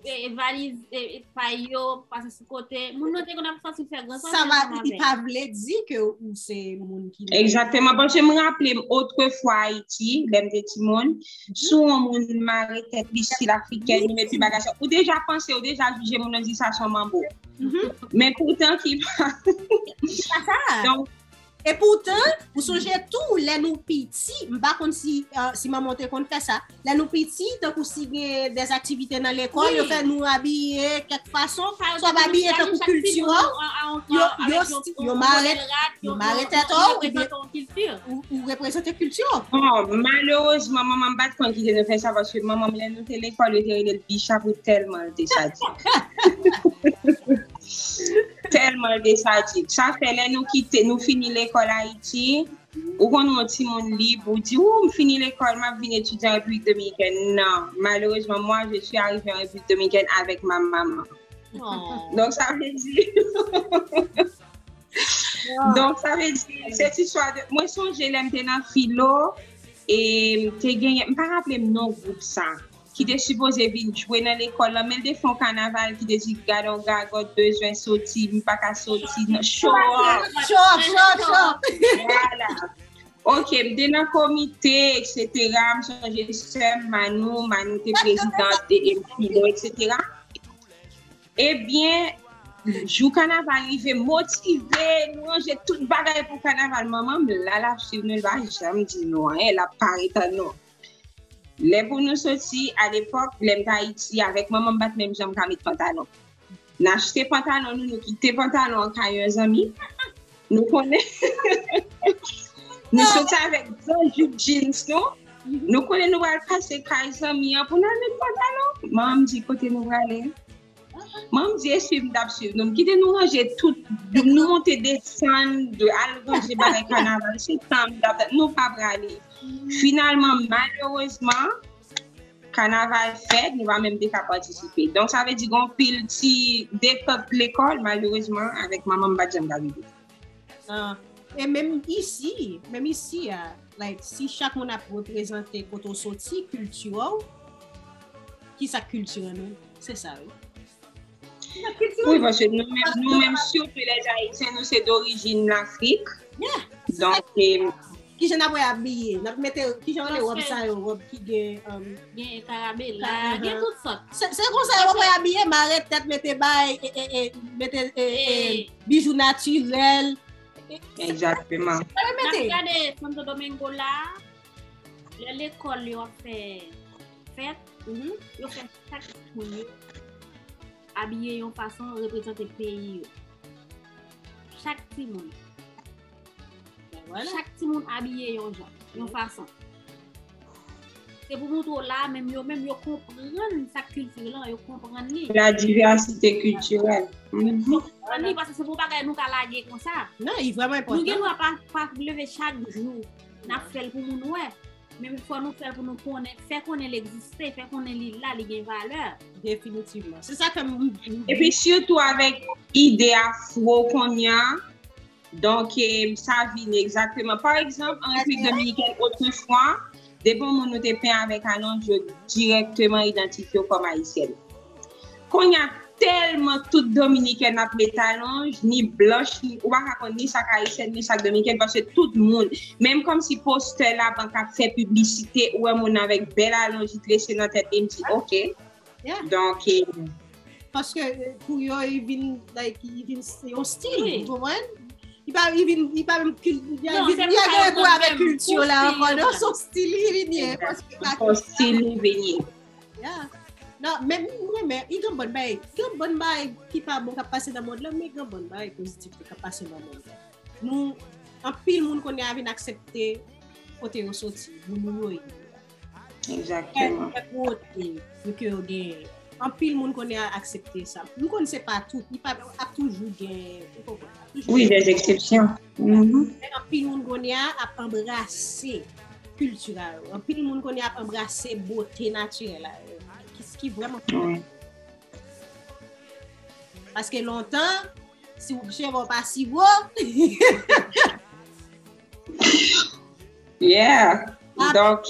e, e valiz e, e pay yo pase sou kote. Moun nan te konn ap sòti fè gran sòti ansanm avè l. Sa pa vle di ke ou se moun ki. Egzakteman, paske m raple m otrefwa Ayiti, lè m te timoun, si yon moun mare tèt li stil afrikèn, li met ti bagay sa, ou deja panse, ou deja jije moun nan, di sa se yon manbo. Men poutan ki pa. Ki pa sa. Donk, e poutan, ou sonje tou, lè nou piti, m pa konn si, uh, si manman w te konn fè sa, lè nou piti, tankou si gen dèzaktivite nan lekòl, yo fè nou abiye kèk fason, swa w ap abiye tankou kilti w, yo, yo, yo mare, yo mare tèt w, ou, ou reprezante kilti w. Bon, malerezman, manman m pa t konn kite nou fè sa, paske manman m, lè nou te lekòl, yo te rele l Bicha pou tèlman l te sadik. Tèlman l te sadik. Sa fè lè nou kite, nou fini lekòl Ayiti, ou konn yon timoun lib, ou di, ou, m fini lekòl, m ap vin etidye an Repiblik Dominikèn. Non, malerezman, moi, je suis arrivée en République Dominicaine avec ma maman. Donk, sa vle di, donk, sa vle di, se ti istwa de, mwen sonje lè m te nan filo, e m te genyen, m pa raple m non gwoup sa, ki te sipoze vin jwe nan lekòl lan, men l te fè yon kanaval ki te di, gade yon gagòt bezwen soti, m pa ka soti, non, show off. Show off, show off, show off. Vwala. Oke, m te nan komite, etsetera. M sonje sè m, Manou, Manou te prezidant e, e filo, etsetera. Ebyen, jou kanaval rive, motive, nou ranje tout bagay pou kanaval. Manman m la, l ap swiv nou, l pa janm di nou anyen, l ap pare tann nou. Lè pou nou soti, alepòk, lè m t Ayiti, avèk manman m, m pa t menm janm ka met pantalon. N achte pantalon nou, nou kite pantalon an kay yon zanmi. Nou konnen. Nou soti avèk gran jupe jeans nou. Nou konnen nou pral pase kay zanmi an pou n al met pantalon. Manman m di, kote nou prale? Manman m di, e swiv m t ap swiv nou. M kite nou ranje tout, nou monte desann, al ranje bagay kanaval. Se tan m t ap, nou pa prale. Finalman, malerezman, kanaval fèt, nou pa menm te ka patisipe. Donk, sa vle di, gen yon pil ti dekòt lekòl, malerezman, avèk manman m, m pa t janm ka rive. Ah, e menm isi, menm isi a, like, si chak moun ap reprezante kote w soti, kilti w, ki sa k kilti an nou? Se sa, wi. Wi, paske nou menm, nou menm, sitou les Haïtiens, nou se d'origine Lafrik. Donk, kijan n ap abiye? N ap mete, kijan rele wòb sa yo, wòb ki gen um, gen karabela, gen tout sòt. Se konsa yo ap abiye, mare tèt, mete bay, e, e, e, mete e, e, bijou natirèl. Egzakteman. N ap gade Santo Domingo la, lè lekòl yo ap fè fèt, yo fè chak timoun yo abiye yon fason reprezante peyi yo. Chak timoun. Chak timoun abiye yon jan, yon fason. Se pou moutre w la, menm yo menm yo konprann sa k kilti lan, yo konprann li. La divèsite kiltirèl. Yo konprann li paske se pou bagay nou ka lage konsa. Non, li vrèman enpòtan. Nou gen dwa pa, pa leve chak jou n ap fè l pou moun wè. Men fò nou fè l pou nou konnen, fè konnen l egziste, fè konnen li la, li gen valè. Definitivman. Se sa k fè m. Epi sitou avèk ide afwo kounye a, donk sa vini egzakteman. Pa egzanp, an Repiblik Dominikèn, otrefwa, depi yon moun nou te penyen avèk alonj, yo dirèkteman idantifye w kòm ayisyèn. Kounye a, tèlman tout Dominikèn ap met alonj, ni blanch, ni, ou pa ka konn ni sa k ayisyèn, ni sa k dominikèn, paske tout moun, menm kòmsi postè labank ap fè piblisite, ou wè moun nan avèk bèl alonj, li trese nan tèt li, m di, oke. Donk, e. Paske pou yo, li vin, like, li vin yon stil, ou konprann? Li pa, li vin, li pa menm kilti, li vin, li pa gen pou avèk kilti la ankò, non, se yon stil li vin ye. Se yon stil li vin ye. Yeah. Non, men m renmen, gen bann bagay, gen bann bagay ki pa bon k ap pase nan mond lan, men gen bann bagay pozitif tou k ap pase nan mond lan. Nou, anpil moun kounye a vin aksepte kote yo soti, moun yo ye. Egzakteman. Kèk wote ke yo genyen. Anpil moun kounye a aksepte sa. M konn se pa tout, li pa ap toujou gen, ou konprann, ap toujou Wi, gen des exceptions. Mhm. Men anpil moun kounye a ap anbrase kilti a yo. Anpil moun kounye a ap anbrase bote natirèl la yo. Ki, ki vrèman Wi. Paske lontan, si w cheve w pa si gwo. Yeah. Donk,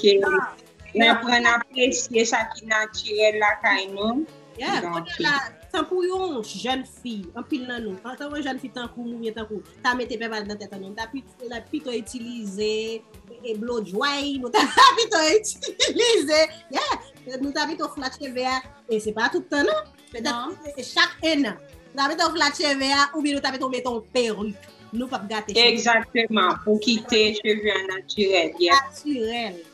n aprann apresye sa ki natirèl lakay nou. Yeah, kounye a la, tankou yon jèn fi, anpil nan nou, antanke jèn fi tankou m oubyen tankou, ta mete pèpal nan tèt an nou, ta pito itilize e blow dry, nou ta pito itilize, yeah, nou ta pito flat cheve a, e se pa tout tan non. Petèt chak en an. Nou ta mete w flat cheve a, oubyen nou ta mete w mete yon perik. Nou p ap gate cheve. Egzakteman, pou kite cheve a natirèl. Natirèl.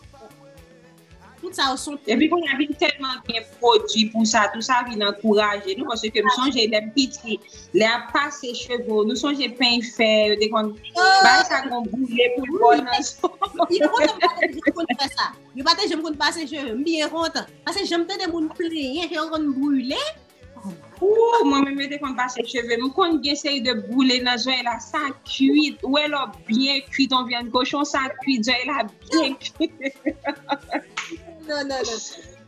Tout sa yo se. Epi kounye a vin tèlman gen pwodui pou sa, tou sa vin ankouraje nou, paske m sonje lè m piti, lè y ap pase cheve w, nou sonje peny fè, yo te konn bay sa gon boule pou l bò nan zòn. Li kontan m pa te janm konn fè sa. Yo pa te janm konn pase cheve m byen kontan. Paske jan m tande moun plenyen ke yo konn brile. Ooh, mwen menm yo te konn pase cheve m. M konn gen seri de boule nan zòrèy la, sa kwit. Ou wè lè w byen kwit yon vyann kochon, sa kwit, zòrèy la byen kwit. Non, non, non.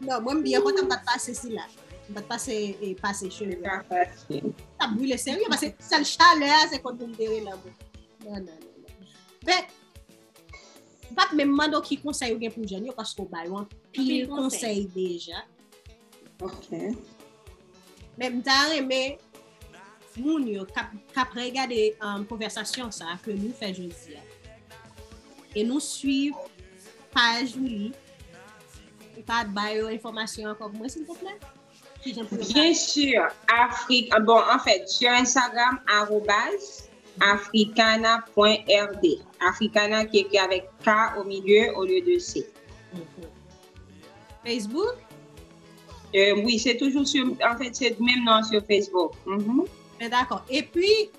Non, mwen m byen kontan m pa t pase sila. M pa t pase e, pase cheve. Sa brile serye, paske sèl chalè a se konn pou m te rele anmwe. Non, non, non, non. Men, m p ap menm mande w ki konsèy ou gen pou jèn yo, paske w ba yo anpil konsèy deja. Ok. Men m ta renmen moun yo k ap, k ap regade um, konvèsasyon sa a ke nou fè jodi a. E nou swiv paj Willy. Ou ka ba yo enfòmasyon ankò pou mwen, silvouplè? Kijan pou yo ka. Bien sûr, Afrique. Ah, bon, en fait, sur Instagram, arobase africana point R D. Africana qui est écrit avec K au milieu au lieu de C. Facebook? Euh, oui, c'est toujours sur, en fait, c'est le même nom sur Facebook. Mhm. Ben, dakò. Epi,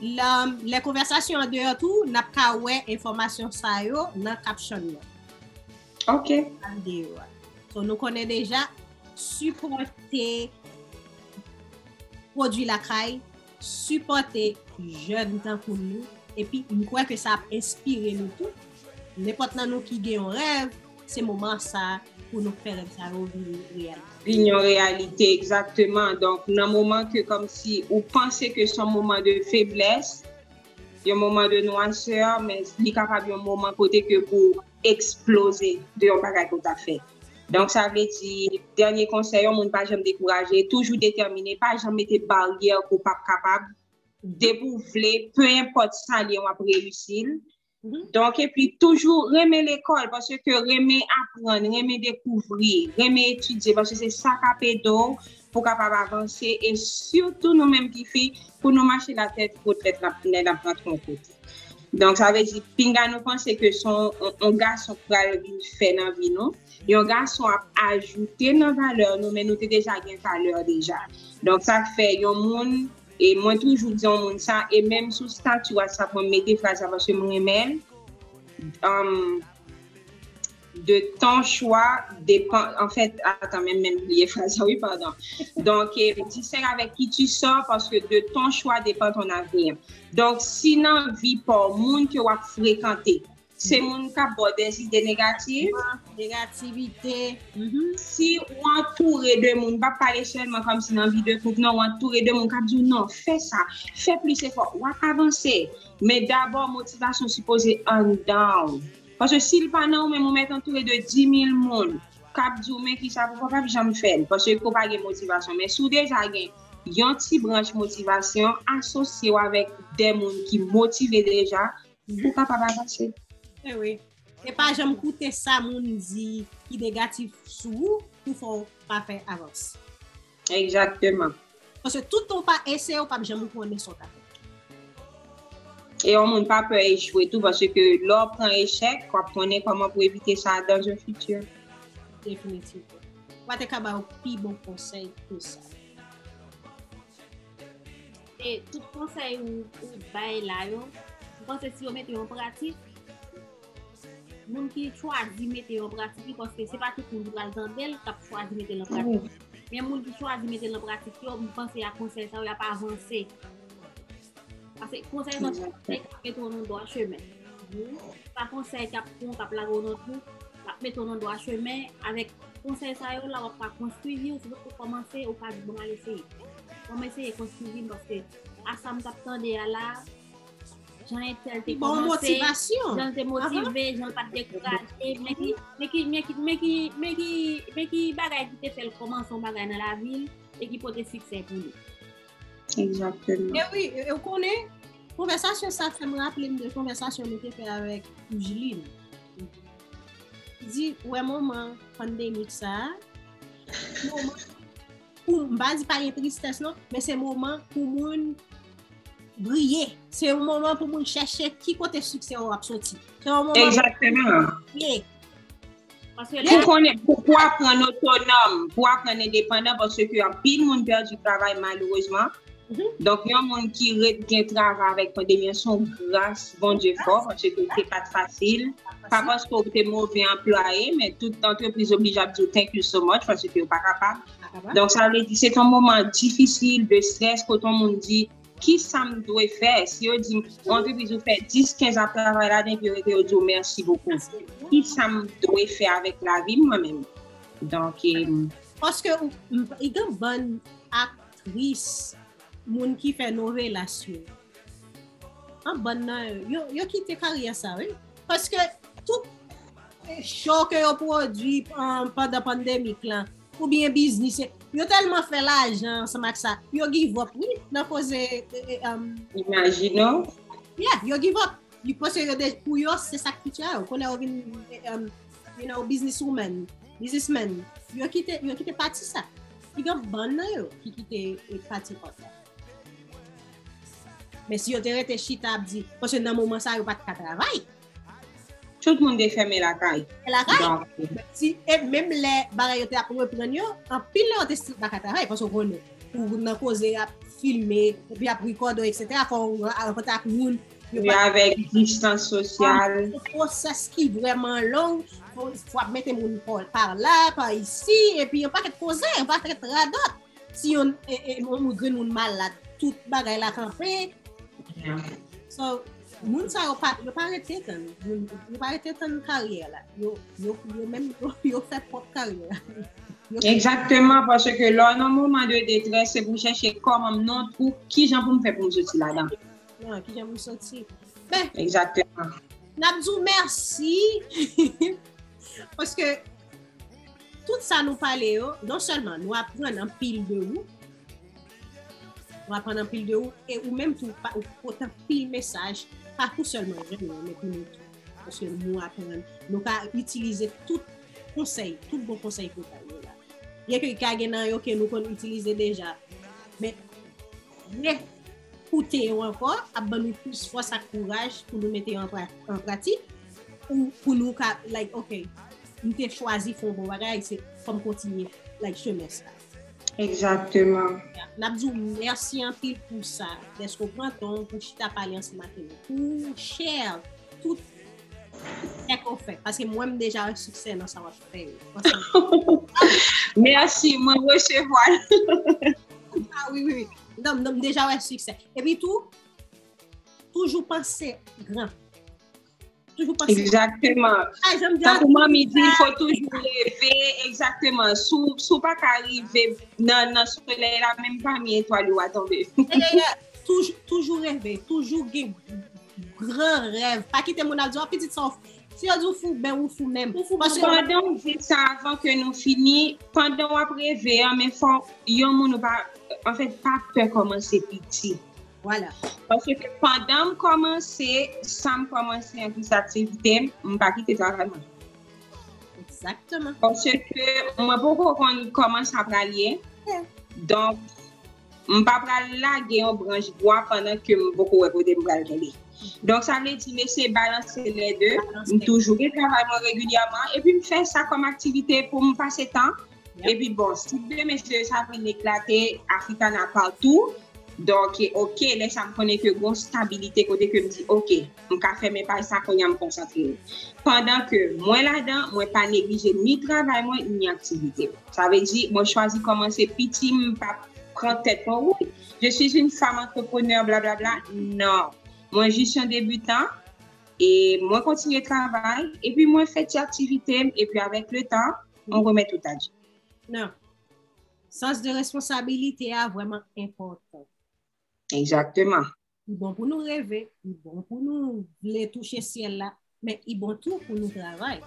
lè konvèsasyon an deyò tou, n ap ka wè enfòmasyon sa yo nan caption nan. Ok. Nan videyo a. So, nou konnen deja, sipòte pwodui lakay, sipòte jèn tankou nou, epi m kwè ke sa ap enspire nou tou. Nenpòt nan nou ki gen yon rèv, se moman sa pou nou fè rèv sa yo vin reyalite. Vin yon reyalite, egzakteman. Donk, nan moman ke kòmsi ou panse ke se yon moman de feblès, yon moman de nwasè, men li kapab yon moman kote ke pou eksploze de yon bagay ke w ta fè. Donk, sa vle di, dènye konsèy, yon moun pa janm dekouraje, toujou detèmine, pa janm mete baryè ke w p ap kapab. Depi w vle, pe enpòt sa l ye, w ap reyisi l. Donk, epi toujou renmen lekòl, paske renmen aprann, renmen dekouvri, renmen etidye, paske se sa k ap ede w pou w kapab avanse, e sitou nou menm ki fi, pou nou mache latèt wot, lè n ap, lè n ap rantre yon kote. Donk, sa vle di, pinga nou panse ke se yon, yon, yon gason k pral vin fè nan vi nou. Yon gason ap ajoute nan valè nou, men nou te deja gen valè deja. Donk, sa k fè yon moun, e mwen toujou di yon moun sa, e menm sou stati WhatsApp, mwen mete fraz sa, paske mwen renmen l. Um, de ton choix dépend, en fait, attends, même, même oublié phrase, oui, pardon. Donc, euh, distingue avec qui tu sors parce que de ton choix dépend ton avenir. Donk, si nan vi pa w, moun ke w ap frekante, se moun k ap ba w des idées négatives, Negativite. Si w antoure de moun, m p ap pale sèlman kòmsi nan vi de koup, non, w antoure de moun k ap di w non, fè sa, fè plis efò, w ap avanse. Men dabò, motivasyon sipoze anndan w. Paske si l pa nan ou menm, ou mèt antoure de dimil moun k ap di w men kisa pou fè, w p ap janm fè l. Paske ou pa gen motivasyon. Men si w deja gen yon ti branch motivasyon, asosye w avèk de moun ki motive deja pou w kapab avanse. E wi. E pa janm koute sa moun di ki negatif sou ou pou fè w pa fè avans. Egzakteman. Paske toutan w pa eseye, w p ap janm konnen sa w ka fè. E yon moun pa pè echwe tou, paske lè w pran echèk, w ap konnen kòman pou evite sa dans un futur. Definitivman. Ou pa te ka ba yo pi bon konsèy ke sa. E tout konsèy ou, ou bay la yo, m panse si yo mete yo an pratik, moun ki chwazi mete yo an pratik, li paske se pa tout moun ki pral tande l k ap chwazi mete l an pratik. Men moun ki chwazi mete l an pratik yo, m panse ak konsèy sa yo, y ap avanse. Paske konsèy sa yo, se k ap mete w nan dwa chemen. Se pa konsèy k ap pran w, k ap lage w nan twou, k ap mete w nan dwa chemen. Avèk konsèy sa yo la, w ap ka konstwi vi w, se pou kòmanse, ou ka di, bon, m al eseye. Bon, m eseye konstwi vi m, paske a sa m t ap tande a la, jan entèl te Bon kòmanse, motivasyon. Jan l te motive, jan l pa t dekouraje, men ki, men ki, men ki, men ki, men ki, men ki bagay ki te fè l kòmanse yon bagay nan lavi l e ki pote siksè pou li. Egzakteman. E wi, e, e w konnen, konvèsasyon sa fè m raple m de konvèsasyon nou te fè avèk Poujiline. Li di, ou wè moman pandemik sa a, moman pou, m pa di pa gen tristès non, men se moman pou moun briye. Se yon moman pou moun chèche ki kote siksè w ap soti. Se yon moman Egzakteman. pou briye. Paske Pou konnen, pou, pou aprann otonòm, pou aprann endepandan, paske anpil moun pèdi travay malerezman. Donk, yon moun ki ret gen travay avèk pandemi an, se yon gras Bondye fè w, paske se pa t fasil. Pa paske w te move anplwaye, men tout antrepriz oblije ap di w thank you so much, paske yo pa kapab. Donk, sa vle di, se yon moman difisil, de strès, kote yon moun di, ki sa m dwe fè? Si yo di m, yon antrepriz ou fè dis, kenz ap travay ladan, epi yo rete, yo di w mèsi bokou. Ki sa m dwe fè avèk lavi m mwen menm? Donk, e, Paske ou, m, i gen bann aktris, moun ki fè novelas yo. An bann nan, yo, yo kite karyè sa, wi. Paske tout, eh, show ke yo pwodui, um, pandan pandemik lan, oubyen biznis, yo tèlman fè lajan ansanm ak sa, yo give up, wi, nan koze, eh, eh, um, Imajine w. Yeah, yo give up. Yo panse yo de, pou yo, se sa k fiti a yo. Kounye a yo vin, eh, um, you know, businesswoman, businessman. Yo kite, yo kite pati sa. Ki gen bann nan yo ki kite, eh, pati kòb la. Men si yo te rete chita ap di, paske nan moman sa yo pa t ka travay. Tout moun te fèmen lakay. Lakay. Donk, Si, e menm lè bagay yo te ap reprann yo, anpil nan yo te still pa ka travay, paske w konnen, ou nan koze ap filme, epi ap rekòde, etsetera, fò w rankontre ak moun. Yo wi, pa avèk distans sosyal. Se pwosès ki vrèman long, fò, fò ap mete moun pa, pa la, pa isi, epi yon pakèt koze, yon pakèt radòt. Si yon, e, e, yon grenn moun malad, tout bagay la kanpe. So, moun sa yo pa, yo pa rete tann, yo, yo pa rete tann karyè la. Yo, yo, yo menm, yo, yo fè pwòp karyè la. Yo Egzakteman, paske lè w nan moman de detrès, se pou chèche kòman m nan twou, kijan pou m fè pou m soti ladan. Non, kijan pou m soti. Ben, Egzakteman. n ap di w mèsi. Paske Tout sa nou pale yo, non sèlman nou aprann anpil de ou, nou aprann anpil de ou, e ou menm tou, pa- ou pote anpil mesaj, pa pou sèlman jèn yo, men pou nou tou. Paske nou aprann, nou ka itilize tout konsèy, tout bon konsèy ke w bay yo la. Byen ke ka gen nan yo ke nou konn itilize deja, men rekoute yo ankò ap ban nou plis fòs ak kouraj pou nou mete yo an pra- an pratik, ou pou nou ka, like, ok, m te chwazi fè yon bon bagay, se fò m kontinye, like, chemen sa. Egzakteman. N ap di w mèsi anpil pou sa, dèske w pran tan w pou chita pale ansanm ak nou, pou share tout sa ke w fè. Paske mwen, m deja wè siksè nan sa w ap fè yo. Mèsi, mwen resevwa l. Ah wi, wi, wi. Non, non, m deja wè siksè. Epi tou, toujou panse gran. Toujou panse. Egzakteman. Ay, jan m di Tankou manmi di, il faut toujours rêver. Egzakteman. Si w- si w pa ka rive nan nan solèy la, menm pami etwal yo a tonbe. Toujou, toujou reve, toujou gen gran rèv. Pa kite moun ap di w, "Ah, pitit sa w fou." Si yo di w fou, ben ou fou menm. Ou fou. Paske Pandan w di sa, avan ke nou fini, pandan w ap reve an, men fò yon moun ou pa, anfèt, pa pè kòmanse piti. Vwala. Paske pandan m kòmanse, sa m kòmanse an plis aktivite m, m pa kite travay mwen. Egzakteman. Paske mwen poko konn kòman sa pral ye. Donk, m pa pral lage yon branch bwa pandan ke m poko wè kote m pral kenbe. Donk, sa vle di, m eseye balanse lè de. M toujou gen travay mwen regilyèman. Epi m fè sa kòm aktivite pou m pase tan. Epi bon, si demen se sa vin eklate, Africana patou. Donk, ok, lè sa m konnen ke gon stabilite kote ke m di, ok, m ka fèmen paj sa kounye a m konsantre m. Pandan ke mwen ladan, mwen pa neglije ni travay mwen, ni aktivite m. Sa vle di, mwen chwazi kòmanse piti, m pa pran tèt mwen, wi, je suis une femme entrepreneur, blablabla. Non. Mwen jis yon debitan, e mwen kontinye travay, epi mwen fè ti aktivite m, epi avèk le tan, mwen remèt tout a Dye. Non. Sans de responsabilité a vrèman enpòtan. Egzakteman. Li bon pou nou reve, li bon pou nou vle touche syèl la, men li bon tou pou nou travay.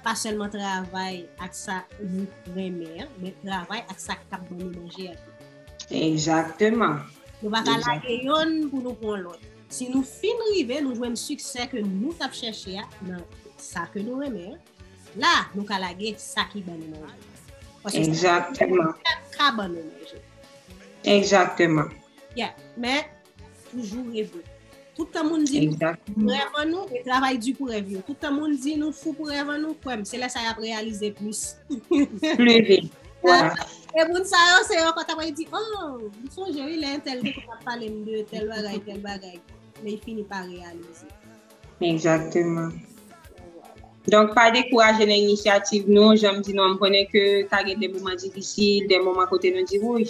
Pa sèlman travay ak sa nou renmen an, men travay ak sa k ap ban nou manje a tou. Egzakteman. Nou pa ka lage yonn pou nou pran lòt. Si nou fin rive, nou jwenn siksè ke nou t ap chèche a nan sa ke nou renmen an, la, nou ka lage sa ki ban nou manje. Paske sa Egzakteman. Ka ban nou manje. Egzakteman. Yeah, men toujou reve. Tout tan moun di nou Egzakteman. Rèv an nou, e travay di pou rèv yo. Tout tan moun di nou fou pou rèv an nou, kwè m, se lè sa y ap reyalize plis. Pli vit. Vwala. E moun sa yo, se yo ankò t ap di, oh, m sonje wi lè entèl te konn ap pale m de tèl bagay, tèl bagay. Men li fini pa reyalize. Egzakteman. Donk, pa dekouraje nan inisyativ nou, jan m di nou, m konnen ke ka gen de moman difisil, de moman kote nou di, wouy,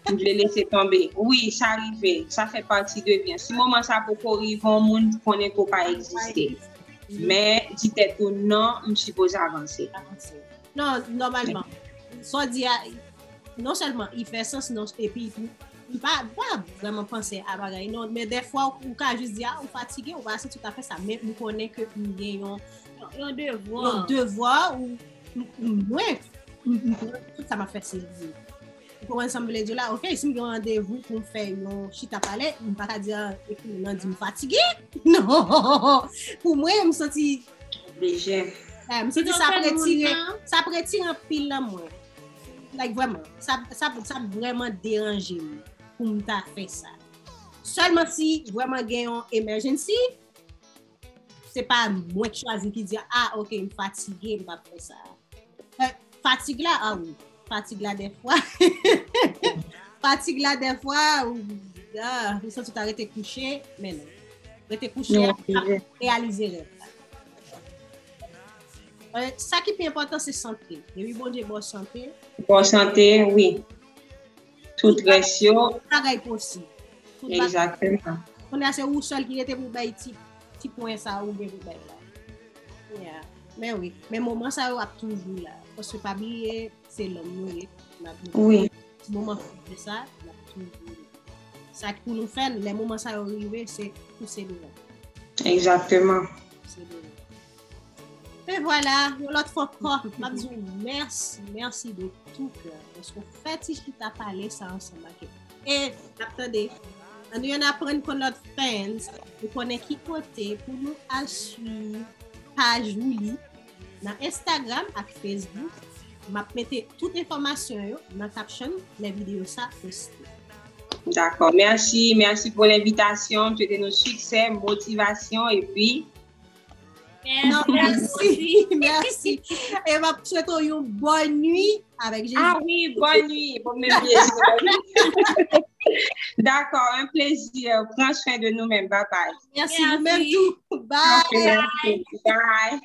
m vle lese tonbe. Wi, sa rive, sa fè pati de vi an. Si moman sa poko rive, yon moun konnen ke w pa egziste. Men, di tèt ou non, m sipoze avanse. Non, nòmalman. Sa w di a, non sèlman li fè sans, non, epi m pa, m pa vrèman panse a bagay, non, men dèfwa ou ka jis di, a, ou fatige, ou pa santi w ka fè sa, men m konnen ke m gen yon, Yon devwa. yon devwa, ou m- m- mwen, m- m- tout sa m ap fè se li. Ou konprann sa m vle di w la? Ok, si m gen yon randevou pou m fè yon chita pale, m pa ka di, a, ekri m nan di m fatige. Non! Pou mwen, m santi, Oblije. eh, m santi sa ap retire, sa ap retire anpil nan mwen. Like, vrèman, sa, sa, sa ap vrèman deranje m pou m ta fè sa. Sèlman si vrèman gen yon emergency, se pa mwen ki chwazi ki di, a, ok, m fatige, m p ap fè sa. Eh, fatig la, a wi. Fatig la dèfwa. Fatig la dèfwa, ou, a, ou santi w ta rete kouche, men non. Rete kouche, Non, ap reyalize rèv la. Eh, sa ki pi enpòtan, se sante. Depi Bondye ba w sante, Bon sante, wi. Tout rès yo, bagay posib. Tout bagay. Egzakteman. Kounye a se ou sèl ki rete pou bay ti, ti pwen sa ou gen pou bay la. Yeah. Men wi, men moman sa yo ap toujou la. Paske pa bliye, se lòm nou ye. N ap viv. Wi. Ti moman fou sa, n ap toujou ye. Sa ki pou nou fè, lè moman sa yo rive, se pouse devan. Egzakteman. Pouse devan. E vwala, yon lòt fwa ankò, m ap di w mèsi, mèsi de tou kè, paske w fè ti chita pale sa ansanm ak yo. E, n ap tande, ann yon aprann konn lòt fans, nou konnen ki kote pou nou al swiv paj Wouli nan Instagram ak Facebook. M ap mete tout enfòmasyon yo nan caption lè videyo sa poste. Dakò, mèsi, mèsi pou lenvitasyon. M swete nou siksè, motivasyon epi Non, mèsi, mèsi. E m ap swete w yon bòn nwi avèk Jezi. Ah wi, bòn nwi. Bon, men byen. Dakò, un plaisir. Pran swen de nou menm. Bye bye. Mèsi, nou menm tou. Bye. Ok, mèsi. Bye.